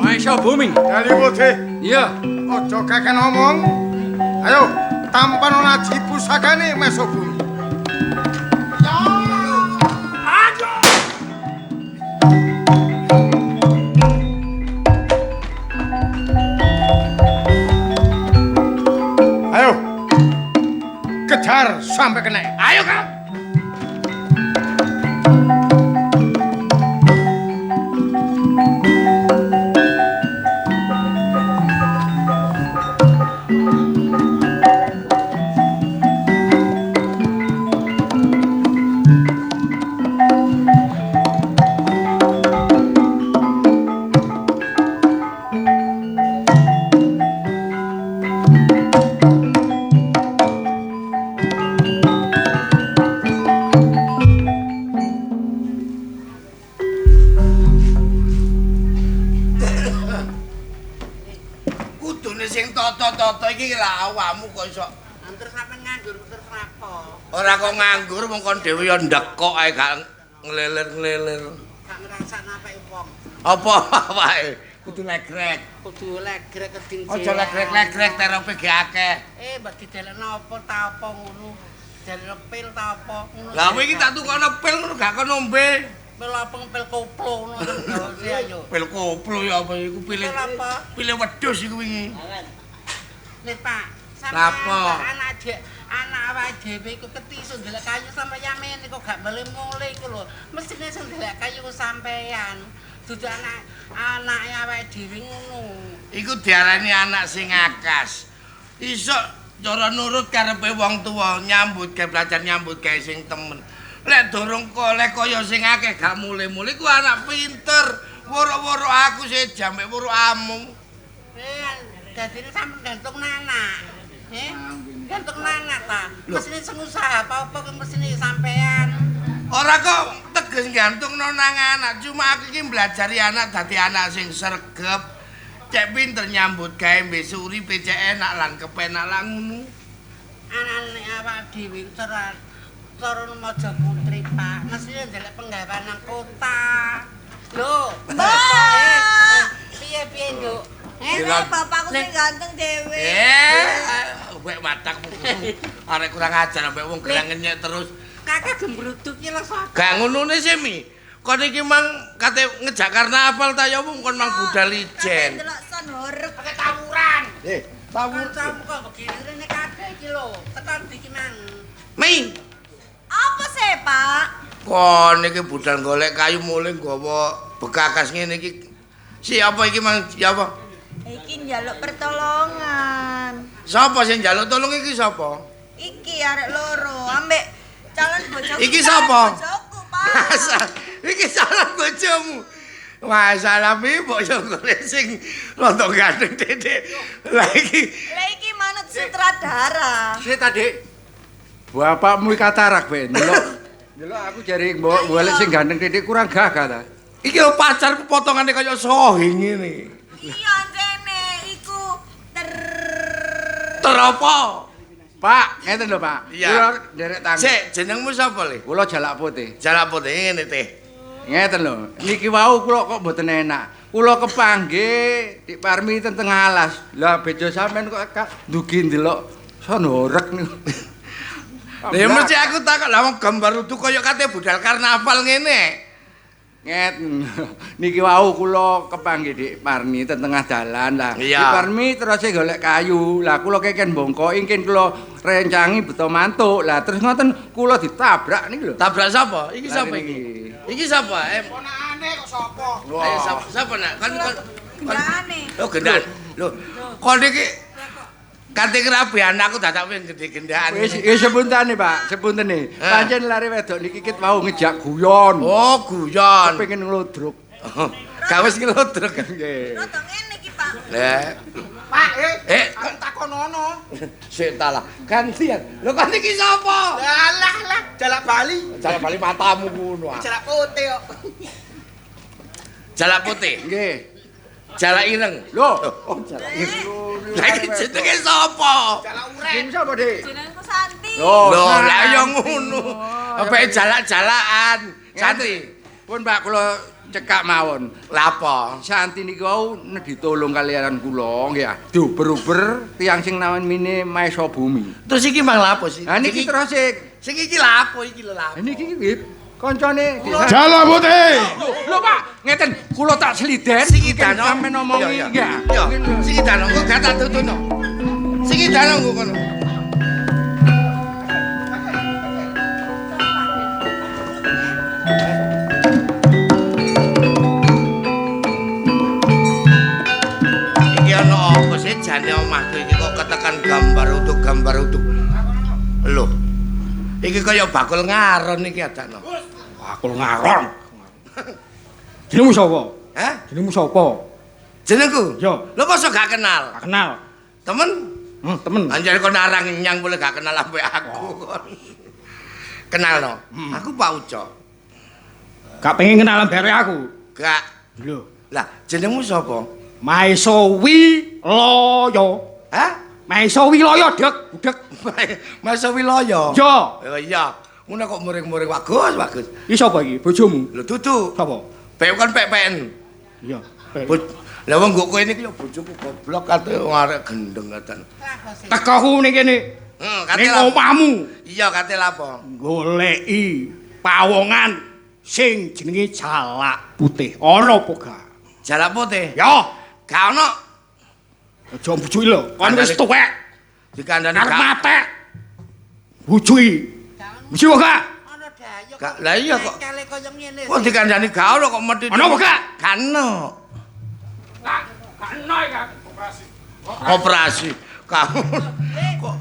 Mahesa Bumi. Dali Putih. Iya. Aja kakean omong. Ayo, tampano aji pusakane Mahesa Bumi. Ayo. Kejar sampai kena. Ayo, Kang. Kudune sing toto-toto iki lha awakmu kok iso Terus sampe nganggur terus apa? Ora kok nganggur wong kon dhewe ya ndekok ae gak nglelir-nglelir. Gak ngrasakno apike wong. Apa awake? Kudu legrek. Kudu legrek keding. Aja legrek-legrek terope ge akeh. Mbak didelekno apa ta apa ngono. Didelekno pil ta apa ngono. Lah kowe iki tak tukono pil ngono gak kon ngombe. Pil apa pil koplo ngono ayo. Pil koplo ya apa iku pil apa? Pil wedhus iku wingi. Nih Pak, Lapo? Anak awake dhewe iku ketisu ndelok kayu sampe yamene kok gak mule-mule iku lho. Mesine sing ndelok kayu ku sampean. Dudu anake awake dhewe ngono. Iku diarani anak sing akas. Iso cara nurut karepe wong tuwa, nyambut gawe belajar nyambut gawe sing temen. Lek durung koleh kaya sing akeh gak mule-mule iku anak pinter. Woro-woro aku sejam mek woro amu. Dadine sampe gantung anak. Gantung anak ta. Mesine sing usaha apa-apa ki mesine sampean. Ora kok teges gantungno nang anak, cuma aku iki mblajari anak dadi anak sing sregep. Cek pinter nyambut gawe besok uripe cek enak lan kepenak lan ngono. Anane awak dhewe cara Maja Putri, Pak. Mesine ndelek penggawean nang kota. Lho, Mbak. Piye-piye, Nduk? Bapakku sing ganteng dhewe. Wek matakmu. Arek kurang ajar ambek wong gerang ngenyek terus. Kakak gembruduk iki lho sapa? Gak ngonone sih, Mi. Kon iki mang kate ngejak karnaval ta ya wong kon mang budal ijen. Delok son horeg pakai tawuran. Tawur kok begini rene kabeh iki lho. Tekan iki mang. Mi. Apa sih, Pak? Kon iki budal golek kayu mulih nggawa bekakas ngene iki. Si apa iki mang? Ya apa? Iki njaluk pertolongan. Sapa sing njaluk tolong iki sapa? Iki arek loro ambek calon bojoku. Iki sapa? Bojoku, Pak. Iki calon bojomu. Masalah mi mbok yo golek sing rodok gandeng dedek. Lah iki. Lah iki manut sutradara. Sik ta, Dik. Bapakmu iki katarak ben. Ndelok. Ndelok aku jare mbok golek sing gandeng dedek kurang gagah ta. Iki lho pacarku potongane kaya sohing ngene. Iya jene iku teropo. Pak, ngeten lho, Pak. Kula nderek tangga. Sik, jenengmu sapa, Le? Kula Jalak Putih. Jalak Putih ngene teh. Ngeten lho. Niki wau kula kok mboten enak. Kula kepanggih Dik Parmi ten tengah alas. Lah bejo sampean kok ndugi ndelok son horeg niku. Lah ya mesti aku takok lah wong gambar udu kaya kate budal karnaval ngene. Nget. Niki wau kula kepanggih Dik Parmi ten tengah dalan lah. Dik Parmi terus golek kayu. Lah kula keken bongkoki ingkin kula rencangi beto mantuk. Lah terus ngoten kula ditabrak niki lho. Tabrak sapa? Iki sapa iki? Iki sapa? Ponakane kok sapa? Ayo sapa sapa nak? Kon gendane. Oh gendaan. Lho, kon iki kate ngrabi anakku dadak wis gedhe gendaan. Wis sepuntane, Pak, sepuntene. Pancen lare wedok niki kit wau ngejak guyon. Oh, guyon. Kepengin nglodruk. Gak wis nglodruk. Nggih. Rada ngene iki, Pak. Lah, Pak, aku takonono. Sik ta lah, gantian. Lho kon iki sapa? Lah lah, Jalak Bali. Jalak Bali matamu ngono. Jalak putih kok. Jalak putih. Nggih. Jalak ireng. Lho, oh jalak ireng. Lah iki jenenge sapa? Jalak urek. Jeneng sapa, Dik? Jenengku Santi. Lho, lah ya ngono. Apa jalak-jalakan. Santi. Pun Pak kula cekak mawon. Lha apa? Santi niku wau ditolong kalian kula nggih. Diuber-uber tiyang sing namine Maesa Bumi. Terus iki mang lha apa sih? Lah niki terus sing iki lha apa iki lho lha apa? Niki iki koncone Jalak Putih. Lho Pak, ngeten kula tak sliden sing idano sampean ngomongi nggih. Iya, sing idano kok gak tak tutuno. Sing idano kok kono. Iki ana apa sih jane omahku iki kok ketekan gambar utuk. Lho. Iki kaya bakul ngaron iki adakno. Bakul ngaron. Jenengmu sapa? Hah? Jenengmu sapa? Jenengku? Iya. Lho mosok gak kenal? Gak kenal. Temen? Temen. Anjir kon arang nyang boleh gak kenal ambek aku kon. Kenal no? Aku Pak Uco. Gak pengen kenal ambek aku? Gak. Lho. Lah jenengmu sapa? Maesa Wiloyo. Hah? Maesa Wiloyo, Dek, budek. Maesa Wiloyo. Iya. Oh iya. Ngono kok muring-muring bagus, bagus. Iki sapa iki? Bojomu? Lho dudu. Sapa? Pek kon pek-peken. Iya. Lah wong nggo kowe niki ya bojoku goblok kate wong arek gendeng ngoten. Tekaku ning kene. Heeh, kate ning omahmu. Iya, kate lapo? Goleki pawongan sing jenenge Jalak Putih. Ana apa gak? Jalak Putih? Ya. Gak ono. Aja mbujuki lho, kon wis tuwek. Dikandani Arep matek. Bujuki. Mesti wae gak? Gak, lah iya kok. Kok dikandani gak ono kok mesti. Ono apa gak? Gak ono. Gak ono iki Kang. Operasi. Operasi. Kamu kok.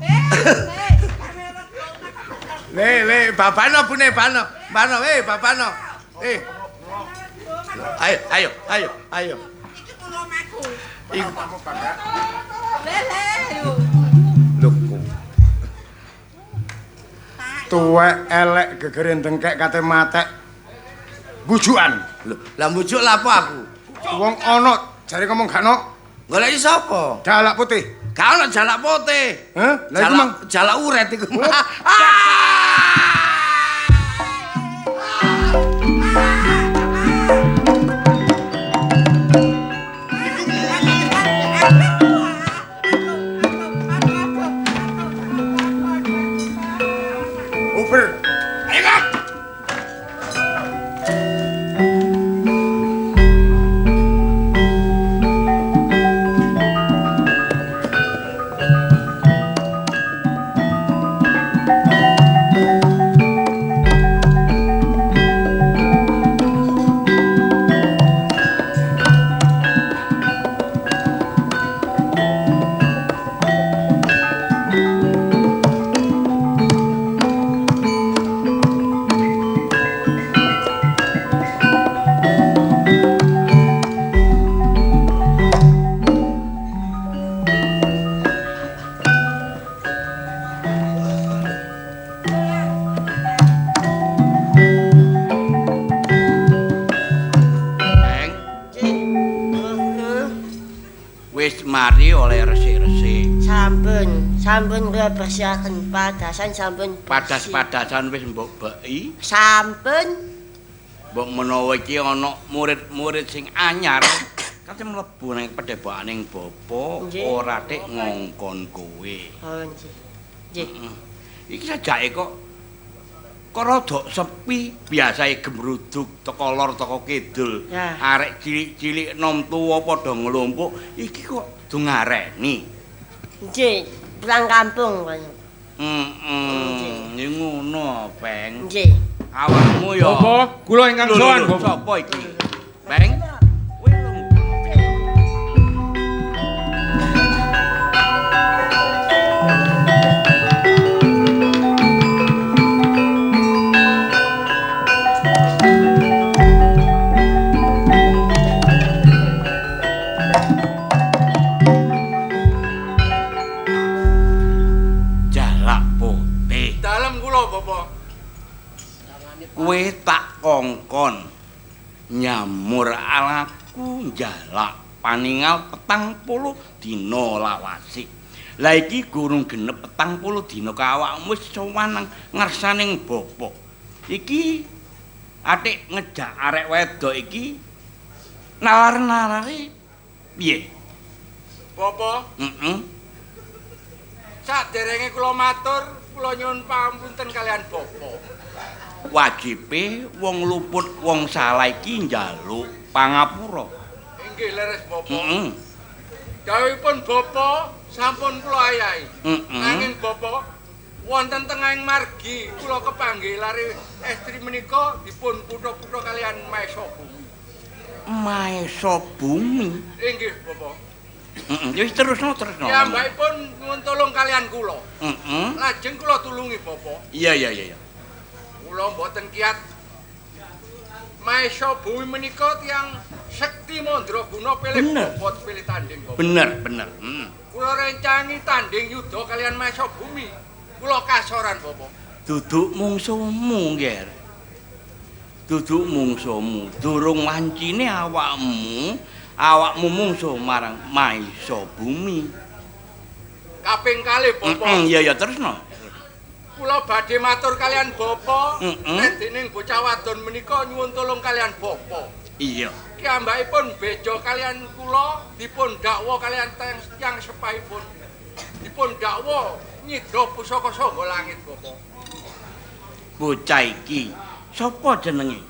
Le, le, babano bune bano. Bano, babano. Ayo, ayo, ayo, ayo. Iki kula maku. Iku Le, le, yo. lho kok. Tuwek elek gegere dengkek kate matek. Bujukan. Lho, lah mbujuk lapo aku? Wong ana jare ngomong gak ono. Goleki sapa? Jalak putih. Gak ono jalak putih. Hah? Lah iku mang Jalak uret iku. Uber. Ayo, Kang. Peng. Wis mari oleh resik-resik. Sampun, sampun kula bersihaken padasan sampun bersih. Padas-padasan wis mbok beki. Sampun. Mbok menawa iki ana murid-murid sing anyar kate mlebu nang padhepokane bapa ora tik ngongkon kowe. Oh nggih. Nggih. Iki sajake kok rada sepi, biasae gemruduk teko lor teko kidul. Arek cilik-cilik nom tuwa padha nglumpuk, iki kok do ngareni. Nggih, pulang kampung kaya. Heeh, ngono, Peng. Nggih. Awakmu ya. Bapak, kula ingkang sowan, Bapak. Sapa iki? Peng. Jalak putih. Dalem kula, Bapak. Kowe tak kongkon nyamur alaku njalak paningal 40 dina lawase. Lah iki gurung genep 40 dina ka awakmu wis sowan nang ngarsaning bapa. Iki atik ngejak arek wedok iki nalar-nalare piye? Bapak, Heeh. Saderenge kula matur, kula nyuwun pangapunten kalian bapa. Wajibe wong luput wong salah iki njaluk pangapura. Inggih leres bapa. Heeh. Dawuhipun bapa sampun kula ayahi. Nanging bapa wonten tengahing margi kula kepanggih lare estri menika dipun putha-putha kalian Maesa Bumi. Maesa Bumi. Inggih bapa. Heeh, wis terusno terusno. Piyambakipun nyuwun tolong kalian kula. Heeh. Lajeng kula tulungi bapa. Iya iya iya. Kula mboten kiat. Maesa Bumi menika tiyang sekti mandraguna pilih bobot pilih tanding bapa. Bener bener. Kula rencangi tanding yuda kalian Maesa Bumi. Kula kasoran bapa. Duduk mungsuhmu, Nger. Duduk mungsuhmu, durung wancine awakmu, awakmu mungsuh marang Maesa Bumi. Kaping kalih bapa. Iya ya terusno. Kula badhe matur kalian bapa, nek dening bocah wadon menika nyuwun tolong kalian bapa. Iya. Piyambakipun bejo kalian kula dipun dakwa kalian tiyang sepahipun. Dipun dakwa nyidra pusaka sangga langit bapa. Bocah iki sapa jenenge?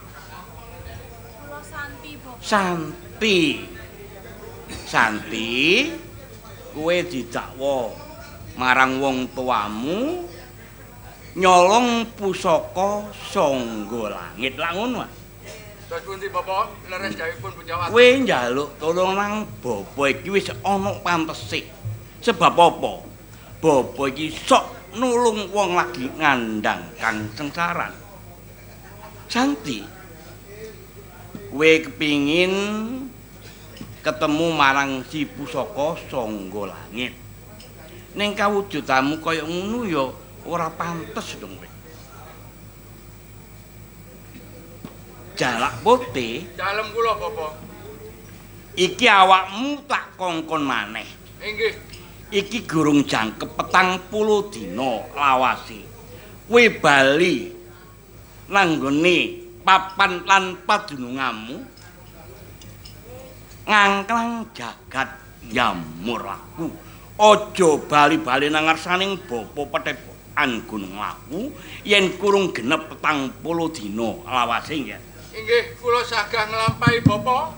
Kula Santi, Bapak. Santi. Santi, kowe didakwa Marang wong tuamu nyolong pusaka Sangga Langit. Lak ngono ah. Terus pundi Bapak? Leres dawuhipun bocah wadon. Kowe njaluk tulung nang bapa iki wis ana pantese. Sebab apa? Bapa iki sok nulung wong lagi ngandang kang sengsaran. Santi, kowe kepingin ketemu marang si pusaka Sangga Langit. Ning kawujudanmu kaya ngono ya ora pantes dong kowe. Jalak putih dalem kula Bapak. Iki awakmu tak kongkon maneh. Inggih. Iki gurung jangkep 40 dina lawase. Kowe bali nang nggone papan lan padununganmu ngangklang jagat nyamur aku. Aja bali-bali nang ngarsaning bapa petepokan Gunung Lawu yen kurung genep 40 dina lawase nggih. Inggih, kula sagah nglampahi bapa.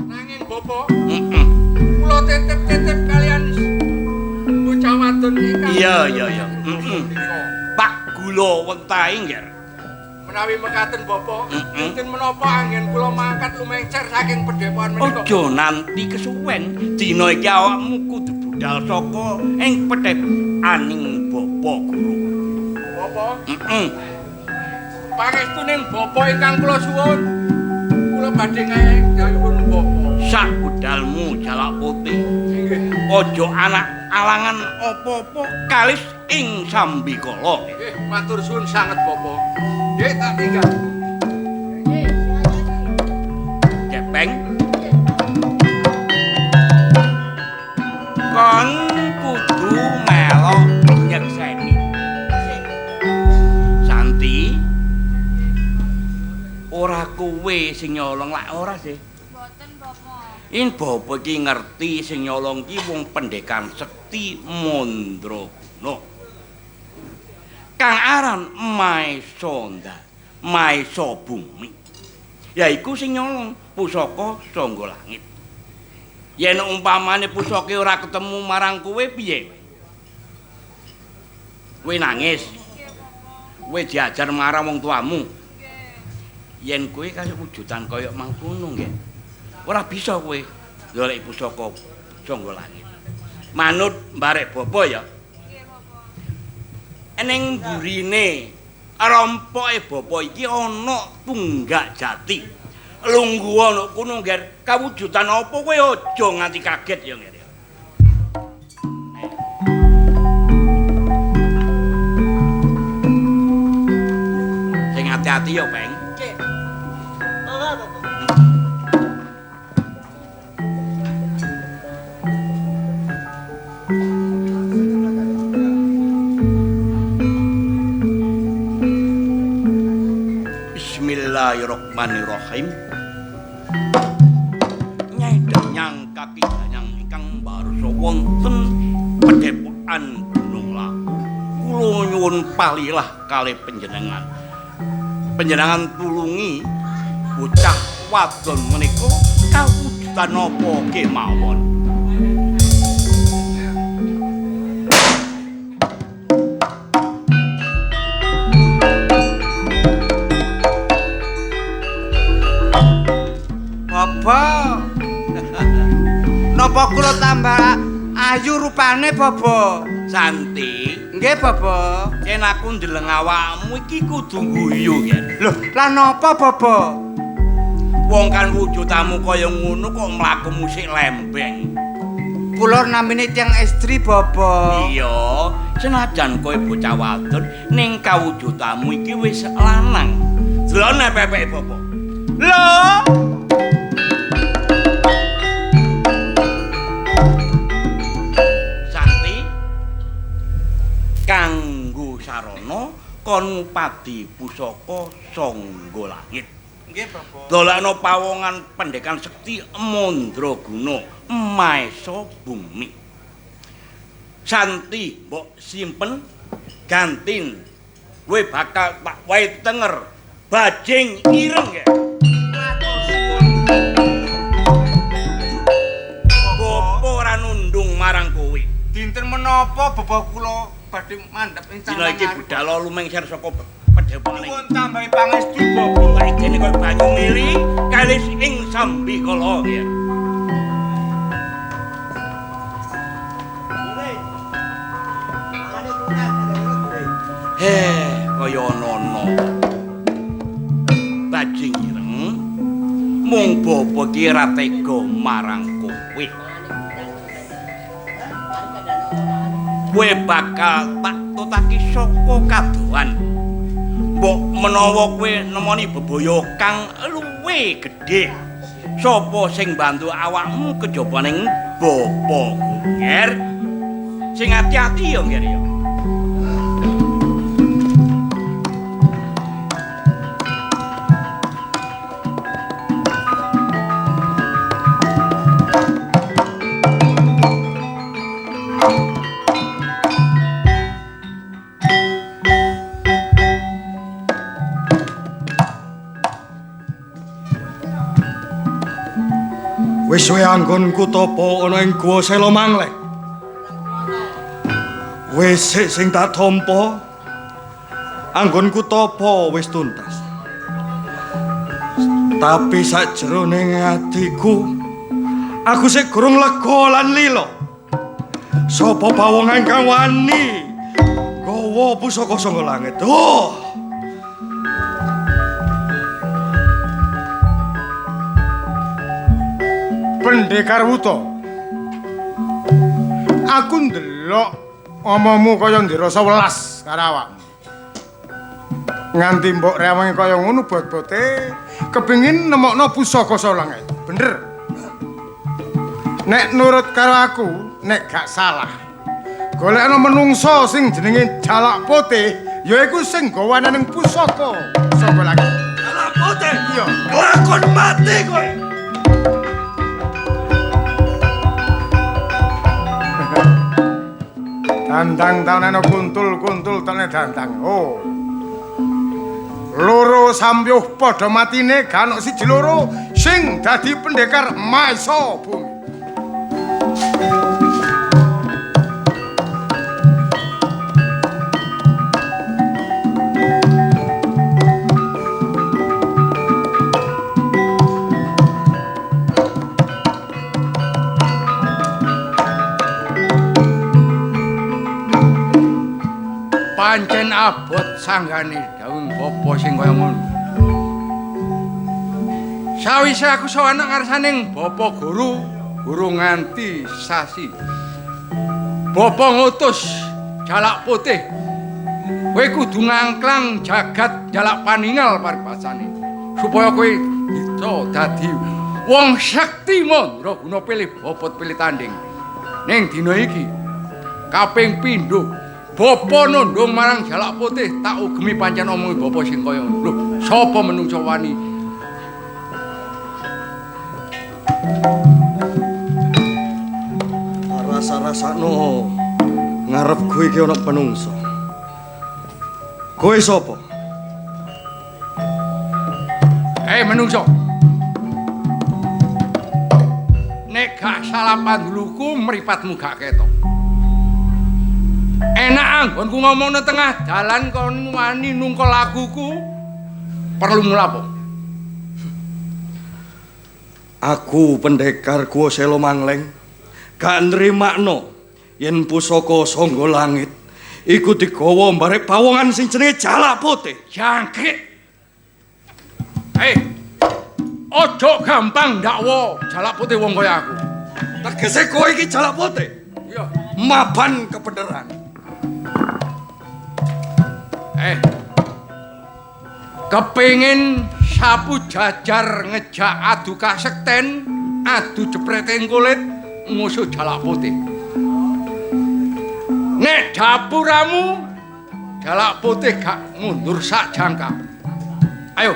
Nanging bapa, kula titip-titip kalian bocah wadon ingkang. Iya, iya, iya. Pak gula wentahe nggih. Menawi mekaten bapa, dinten menapa anggen kula mangkat lumengcer saking pedhepokan menika. Aja nanti kesuwen, dina iki awakmu kudu budal saka ing pedhepokaning bapa guru. Bapa? Pangestuning bapa ingkang kula suwun, kula badhe ngayahi dawuhipun bapa. Sak budalmu Jalak Putih. Inggih. Aja anak alangan apa-apa kalis ing sambikala. Nggih, matur suwun sanget bapa. Nggih, tak tinggal. Gepeng. Kon kudu melok nyekseni. Santi, ora kowe sing nyolong lak ora sih? Mboten, Bapak. Yen bapa iki ngerti sing nyolong ki wong pendhekan sekti mandraguna. Kang aran Maesanda, Maesa Bumi. Yaiku sing nyolong pusaka Sangga Langit. Yen umpamane pusaka ora ketemu marang kowe piye? Kowe nangis. Kowe diajar marang wong tuamu. Yen kowe kaya wujudan kaya mangkono nggih. Ora bisa kowe golek pusaka Sangga Langit. Manut mbarek bapa ya. Nggih, Bapak. Ning burine rompoke bapa iki ana tunggak jati. Lungguh ana kono ngger, kawujudan apa kowe aja nganti kaget ya ngger. Sing ati-ati ya, Peng. Nggih. Monggo, Bapak. Bismillahirrahmanirrahim. Nyai Danyang kaki danyang ingkang mbarsa wonten pedhepokan Gunung Lawu. Kula nyuwun palilah kalih panjenengan. Panjenengan tulungi bocah wadon menika kawujudan napa kemawon. Baba. Napa kula tambah ayu rupane, Baba? Santi. Nggih, Baba. Yen aku ndeleng awakmu iki kudu guyu, Yen. Lho, lah napa, Baba? Wong kan wujudamu kaya ngono kok mlaku musik lembeng. Kula namine tiyang estri, Baba. Iya, senajan kowe bocah wadon ning kawujudamu iki wis lanang. Delok pepeke, Baba. Lho. Santi, kanggo sarana kon ngupadi pusaka Sangga Langit. Nggih, Bapak. Dolakno pawongan pendhekan sekti mandraguna Maesa Bumi. Santi mbok simpen gantin. Kowe bakal tak wae tenger bajing ireng ya. Bapak ora nundung marang kowe. Dina Dinten menapa bapa kula badhe mandhap ing Dina iki budal lumengser saka padhepokane. Nyuwun tambahi pangestu bapa. Kaidene kaya banyu mili kalis ing sambikala ya. Heh, kaya ana-ana. Bajing ireng, mung bapa ki ora tega marang kowe. Kowe bakal tak tutaki saka kadohan. Mbok menawa kowe nemoni bebaya kang luwih gedhe. Sapa sing mbantu awakmu kejaba ning bapa Ger? Sing ati-ati ya, Ger ya. Wis suwe anggonku tapa ana ing Guwa Sela Mangleng. Wis sik sing tak tampa anggonku tapa wis tuntas. Tapi sakjroning atiku aku sik gurung lega lan lila. Sapa pawongan kang wani gawa pusaka saka langit? Oh. Pendekar Wuto. Aku ndelok omomu kaya ndirasa welas karo awakmu. Nganti mbok rewangi kaya ngono bot-bote kepengin nemokno pusaka saka langit. Bener. Nek nurut karo aku, nek gak salah. Golekno menungso sing jenenge Jalak Putih, yaiku sing gawane ning pusaka saka langit. Jalak Putih? Iya. Kelakon mati kowe. Dandang tanano kuntul-kuntul tene dandang. Oh. Loro samyuh padha matine gak ono siji loro sing dadi pendekar maesa bumi. Pancen abot sanggane dawuh bapa sing kaya ngono. Sawise aku sowan nang ngarsaning bapa guru, guru nganti sasi. Bapa ngutus Jalak Putih. Kowe kudu ngangklang jagat Jalak Paningal paribasane supaya kowe bisa dadi wong sekti mandraguna pilih bobot pilih tanding. Ning dina iki kaping pindho bapa nundung marang Jalak Putih tak ugemi pancen omongi bapa sing kaya ngono. Lho, sapa menungso wani? Rasa-rasakno ngarepku iki ana penungso. Kowe sapa? Menungso. Nek gak salah panduluku mripatmu gak ketok. Enak anggonku ngomong nang tengah dalan kon wani nungkol laguku. Perlu mlapo? Aku pendekar Guwa Sela Mangleng gak nrimakno yen pusaka sangga langit iku digawa mbarek pawongan sing jenenge Jalak Putih. Jangkrik. Ojo gampang ndakwa Jalak Putih wong kaya aku. Tegese kowe iki Jalak Putih? Iya. Maban kebenaran. Kepingin sapu jajar ngejak adu kasekten, adu jepreting kulit musuh Jalak Putih. Nek dapuramu Jalak Putih gak mundur sak jangka. Ayo,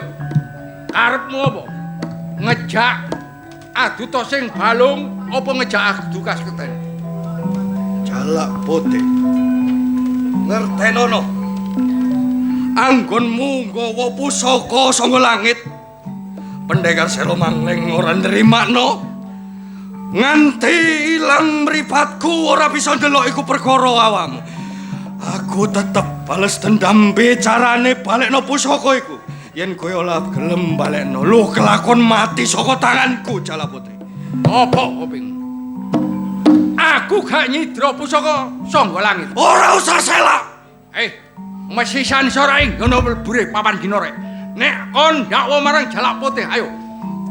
karepmu apa? Ngejak adu tosing balung apa ngejak adu kasekten? Jalak Putih. Ngertenono. Anggonmu nggawa pusaka saka langit. Pendekar Sela Mangleng ora nrimakno. Nganti ilang mripatku ora bisa ndelok iku perkara awakmu. Aku tetep bales dendam carane balekno pusaka iku. Yen kowe ora gelem balekno, luh kelakon mati saka tanganku Jalak Putih. Apa kuping? Aku gak nyidra pusaka Sangga Langit. Ora usah selak. Mesisan sora ing ngono mlebure papan dina rek. Nek kon dakwa marang Jalak Putih, ayo.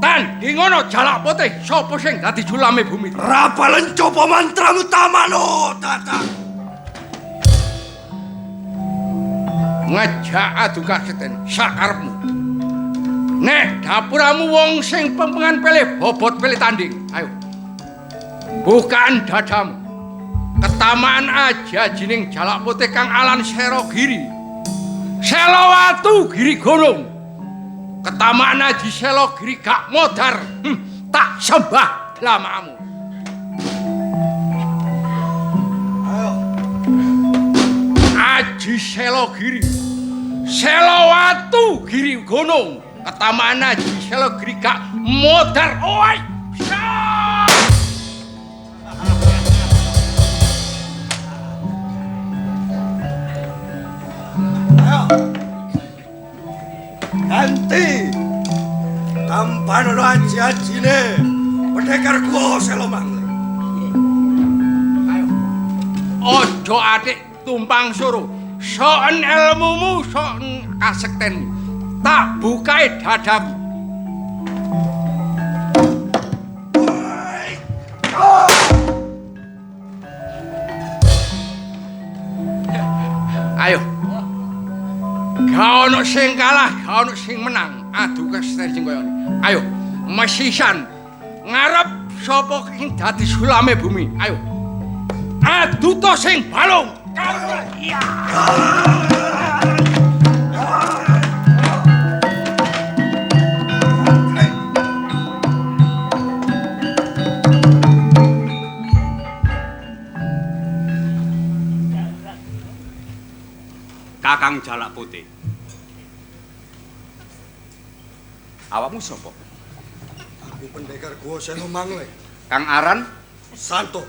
Tandingono Jalak Putih, sapa sing dadi sulame bumi? Ra balen coba mantramu tamano, Tatang. Ngejak adu kaseten sakarepmu. Nek dapuramu wong sing pempengan pilih bobot pilih tanding, ayo. Bukaan dadamu. Ketamaan aja jining Jalak Putih kang alan Serogiri. Selowatu Giri Gunung. Ketamaan aji Selogiri gak modar. Tak sembah dlamamu. Ayo. Aji Selogiri. Selowatu Giri Gunung. Ketamaan aji Selogiri gak modar. Oi. Ganti tampanono aji-ajine pendekar gua Selo Mangling. Ayo. Ojo atik tumpang suruh. Soken ilmumu, soken kasektenmu. Tak bukae dadaku. Ayo. Gak ono sing kalah, gak ono sing menang. Adu kasekten sing kaya ngene. Ayo, mesisan ngarep sapa sing dadi sulame bumi. Ayo. Adu to sing balung. Iya. Kakang Jalak Putih. Awakmu sapa? Aku pendekar Gua Selo Mangling. Kang aran Santo.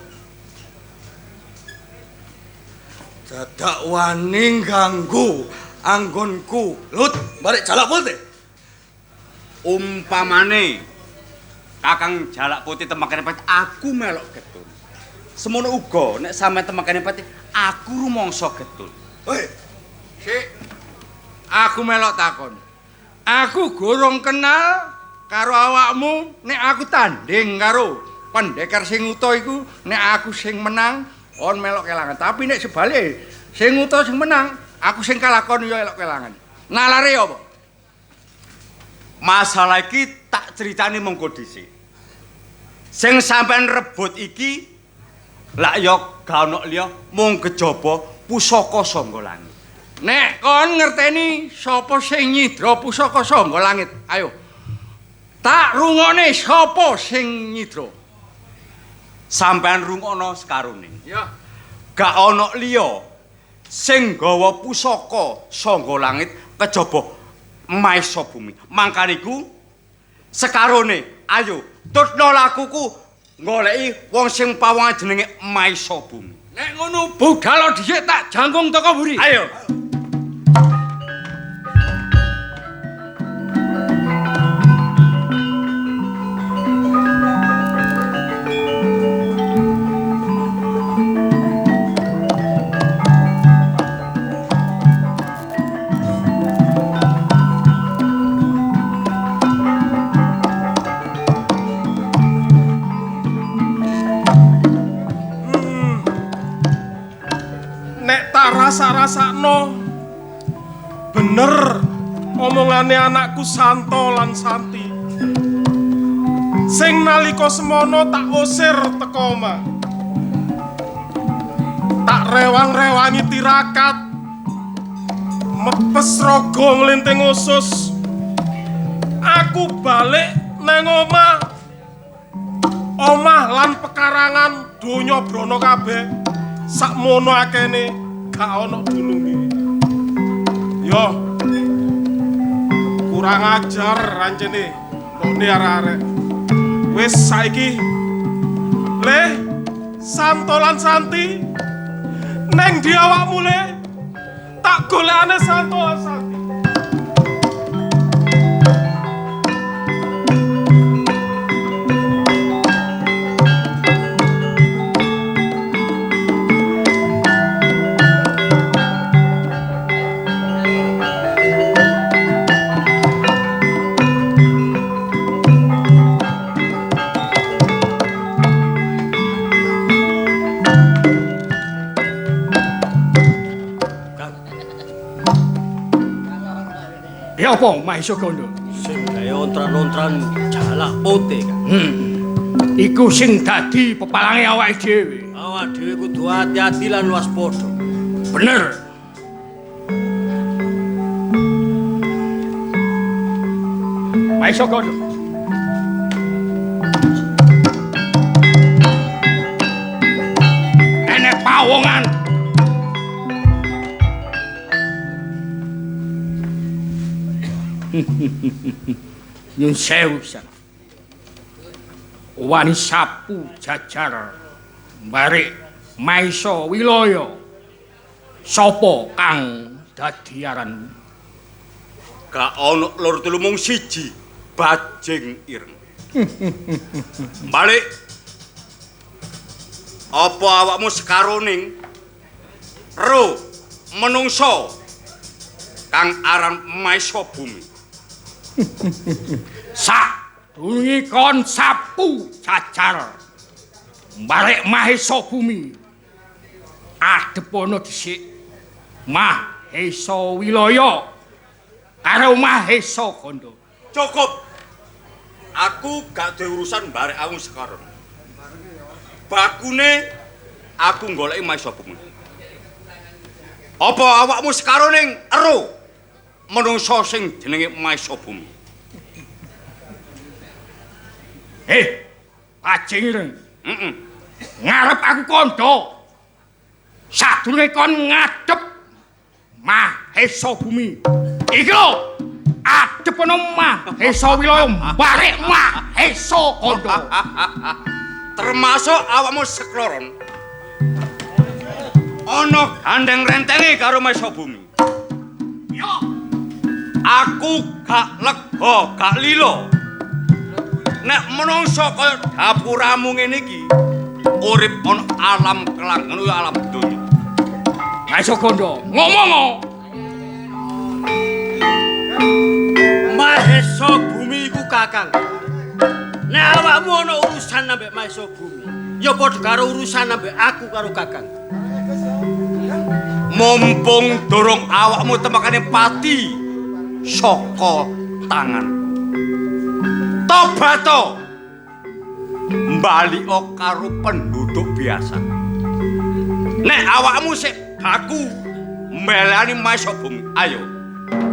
Dadak wani ganggu anggonku. Lut, barek Jalak Putih. Umpamane Kakang Jalak Putih temakane pati, aku melok getun. Semono uga nek sampeyan temakane pati, aku rumangsa getun. Hei, sik. Aku melok takon. Aku gorong kenal karo awakmu nek aku tanding karo pendekar sing uta iku, nek aku sing menang on melok kelangan. Tapi nek sebalik sing uta sing menang, aku sing kalah kon yo elok kelangan. Nalare apa? Masalah iki tak critani mengko dhisik. Sing sampean rebut iki lak yo gak ono liya mung kejaba pusaka Sangga Langit. Nek kon ngerteni sapa sing nyidra pusaka Sangga Langit, ayo. Tak rungokne sapa sing nyidra. Sampean rungokno sekarone. Ya. Gak ono liya sing gawa pusaka Sangga Langit kejaba Maesa Bumi. Mangkane iku sekarone ayo tutno lakuku goleki wong sing pawongan jenenge Maesa Bumi. Nek ngono budal dhisik tak jangkung teko mburi. Ayo. Rasa-rasakno bener omongane anakku Santo lan Santi sing nalika semono tak usir teko omah, tak rewang-rewangi tirakat mepes raga nglinting usus. Aku balik nang omah, omah lan pekarangan donya brana kabeh sakmono akene gak ono dununge. Yo kurang ajar rancene mbokne arek-arek. Wis saiki Le, Santo lan Santi, neng di awakmu le, tak golekane Santo lan Santi. Ya apa Mahesa Ganda? Sing gawe ontran-ontran jalak putih, Kang. Iku sing dadi pepalange awake dhewe. Awak dhewe kudu ati-ati lan waspada. Bener. Mahesa Ganda. Enek pawongan. Nyun sewu pisan. Wani sapu jajar mbarek Mahesa Wilaya. Sapa kang dadi aranmu? Gak ana loro telu mung siji, Bajing Ireng. Balik. Apa awakmu sekaroning ro menungso kang aran Mahesa Bumi? Sadurunge kon sapu jajar mbarek Mahesa Bumi, adepono dhisik Mahesa Wilaya karo Mahesa Ganda. Cukup. Aku gak duwe urusan mbarek awung sekaron. Bakune aku goleki Mahesa Bumi. Apa awakmu sekaroning ero menungso sing jenenge Mahesa Bumi? Bajing Ireng. Ngarep aku kandha. Sadurunge kon ngadep Mahesa Bumi. Iki lho, adep ana Mahesa Wilaya mbarek Mahesa Ganda. Termasuk awakmu sekloron. Ana gandeng rentenge karo Mahesa Bumi. Yo. Aku gak lega, gak lilo. Nek menungso kaya dapuramu ngene iki, urip ana alam kelang, ngono ya alam donya. Mahesa Ganda, ngomong. Mahesa Bumi iku Kakang. Nek awakmu ana urusan ambek Mahesa Bumi, ya padha karo urusan ambek aku karo Kakang. Mumpung durung awakmu temakane pati saka tangan. Tobat to. Mbaliko karo penduduk biasa. Nek awakmu sik baku mbelani Mahesa Bumi, ayo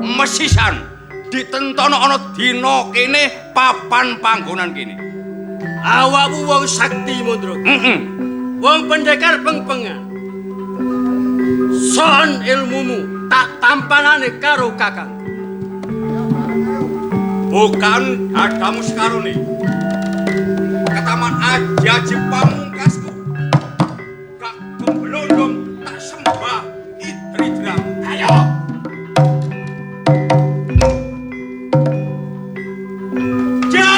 mesisan ditentono ana dina kene papan panggonan kene. Awakmu wong sakti Mandra. Wong pendekar pengpengan. Son ilmumu tak tampanane karo Kakang. Bukan dadamu sekarone. Ketaman aji-aji pamungkasku. Gak gemblondong tak sembah idri-dram. Ayo. Ja!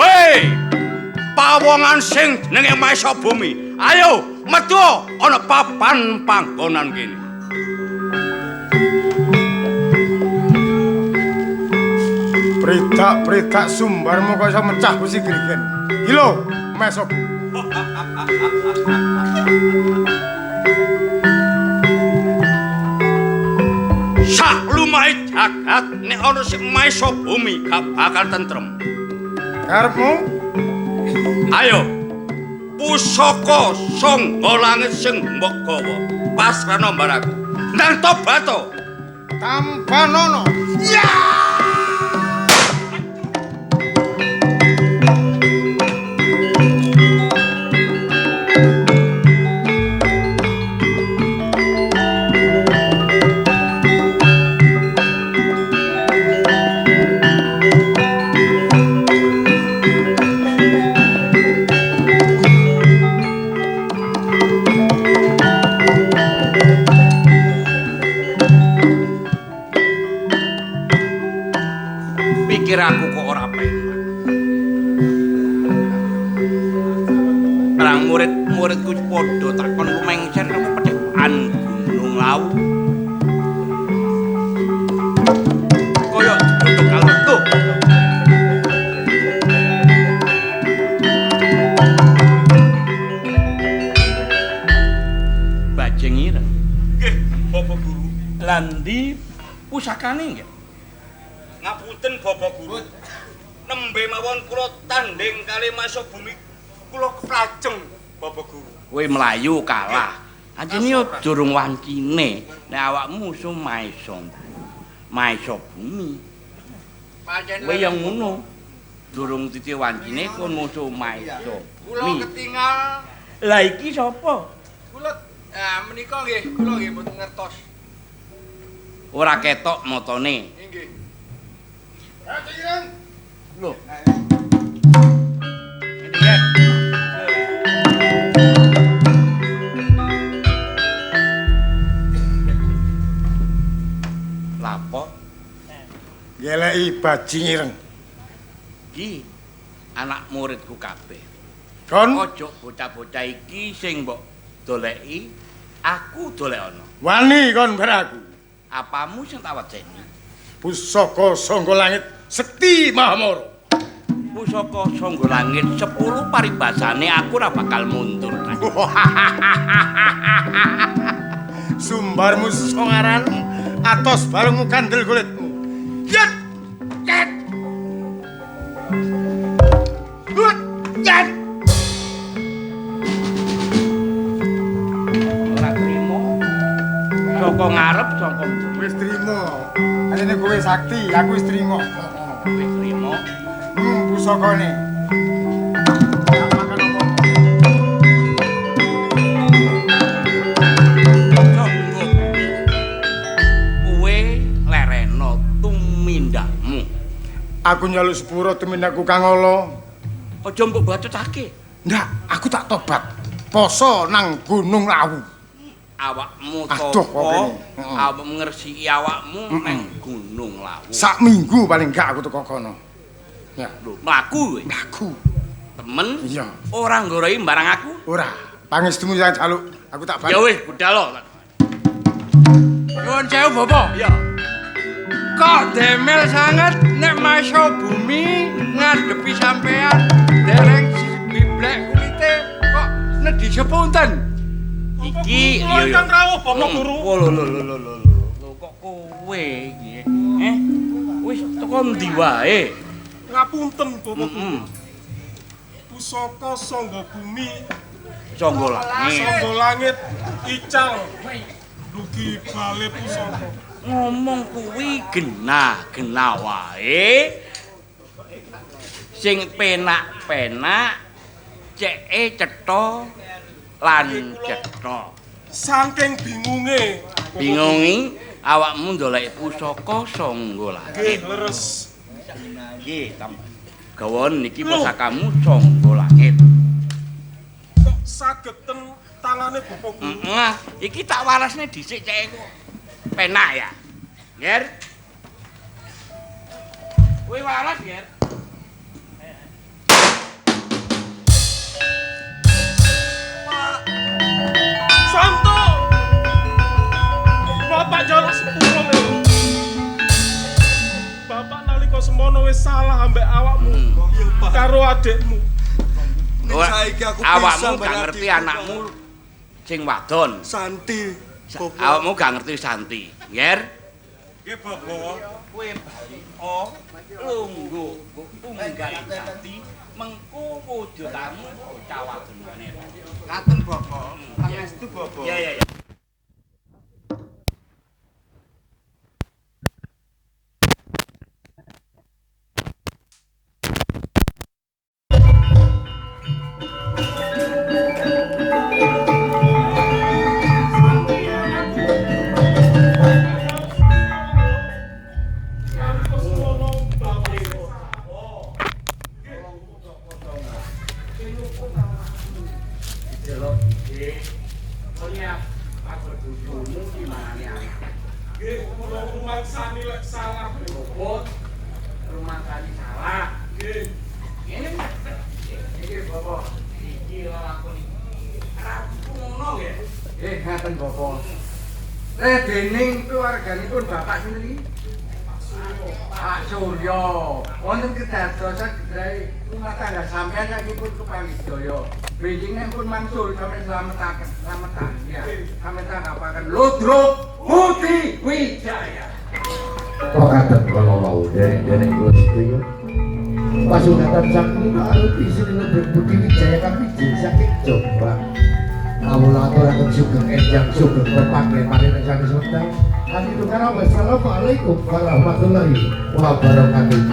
Hei! Pawongan sing jenenge Mahesa Bumi. Ayo, metu ana papan panggonan kene. Pridak-pridak sumbarmu kok iso mecah besi grigen. Iki lho, Mahesa Bumi. Sak lumahe jagat nek ana sing Mahesa Bumi gak bakal tentrem. Karepmu? Ayo. Pusaka sangga langit sing mbok gawa pasrana mbaraku. Ndang tobat to. Tampanono. Ya! Pikir aku kok ora penak. Barang murid-muridku padha takon lumengser nang pedhekan Gunung Lawu. Kaya duduk kalutuh. Bajing ireng. Nggih, Bapak Guru. Lah ndi pusakane nggih? Ngapunten Bapak Guru. Nembe mawon kula tandhing kali Maesa Bumi kula keplajeng Bapak Guru. Kowe mlayu kalah. Anjene yo durung wancine nek awakmu musuh Maesa. Maesa Bumi. Pancen Kowe yang ngono. Durung titi wancine kon musuh Maesa kula Bumi. ketingal Lah iki sapa? kula menika nggih kula nggih mboten ngertos. Ora ketok motone. Nggih. Lho. Lapo Ngeleki bajing ireng. iki anak muridku kabeh. Kon Ojo bocah-bocah iki sing mbok doleki, aku dolekana. wani kon bar aku. Apamu sing tak wejeni? Pusaka Sangga Langit Sekti Mahamara. Pusaka Sangga Langit 10 paribasane aku ora bakal mundur. Sumbarmu songaran atos barengmu kandel kulitmu. Yet! Yet! Hut! Yet! Ora trimo. Saka ngarep saka mburi. Wis trimo. Arene kowe sakti, aku wis trimo. Wis trimo. Pusakane. Tak makan apa. Sangga kowe lereno tumindakmu. Aku njaluk sepuro tumindakku Kang Ala. Aja mbok bacotake. Ndak, aku tak tobat. Poso nang Gunung Lawu. Awakmu Aduh, topo, kok kene. Heeh. awakmu ngresiki awakmu nang Gunung Lawu. Sak minggu paling gak aku teko kono. Ya, Lho, mlaku kowe. mlaku. Temen. Iya. Ora nggoroi barang aku. Ora, pangestumu yang jaluk, aku tak Ya balik. wis, budal lo. Nyuwun sewu Bapak. Iya. Kok demel sanget nek Maesa Bumi ngadepi sampean dereng biblek kulite kok nedhi sepunten. Iki Kula ingkang rawuh Bapak Guru. Lho lho lho lho lho. Lho kok kowe iki? Eh? Wis teko ndi wae? Ngapunten Bapak Guru. Heeh. Pusaka Sangga Bumi, Sangga langit. Sangga Langit ical dugi bale pusaka. Ngomong kuwi genah-genah wae. Sing penak-penak ceke cetha lan cetha. Saking bingunge Bapak Bingungi awakmu ndoleki pusaka Sangga Nggih, Langit. leres. Nggih, gawon niki pusakamu Sangga Langit. Kok saged ten tangane Bapak Guru? Heeh, iki tak warasne dhisik cek kok. Penak ya. Nger. Kowe waras, Nger. Santo. Bapak jaluk sepuro lho. Bapak nalika semono wis salah ambek awakmu karo adikmu. Ning saiki aku bisa Awakmu gak mbak ngerti adikku, anakmu sing wadon. Santi. Bapak. Awakmu gak ngerti Santi, Nger. Nggih, Bapak. Kowe bali o lungguh tunggal Santi mengko wujudmu bocah wadon meneh. Katen Bapak. Pangestu Bapak. Ya ya ya. Nggih, kula rumangsani lek salah. Rumangsani salah. Nggih. Ngene. Iki Bapak, iki lelakon iki. Rabu ngono nggih. Nggih, ngaten Bapak. Dening keluarganipun Bapak sinten iki? Pak Suryo. Wonten kedadosan gedrahe rumah tangga sampean saiki pun kepanggih sedaya. Benjing pun mangsul sampean slametaken, slametan ya. Sampean tanggapaken Ludruk Budi Wijaya. Pekaten kala wau derek-derek kula sedaya. Pasukatan saking Pak Arupi Sri Ludruk Budi Wijaya kapijil saking Jombang. Kawula aturaken sugeng enjang sugeng pepanggen maring sanes wekdal. Wassalamualaikum warahmatullahi wabarakatuh.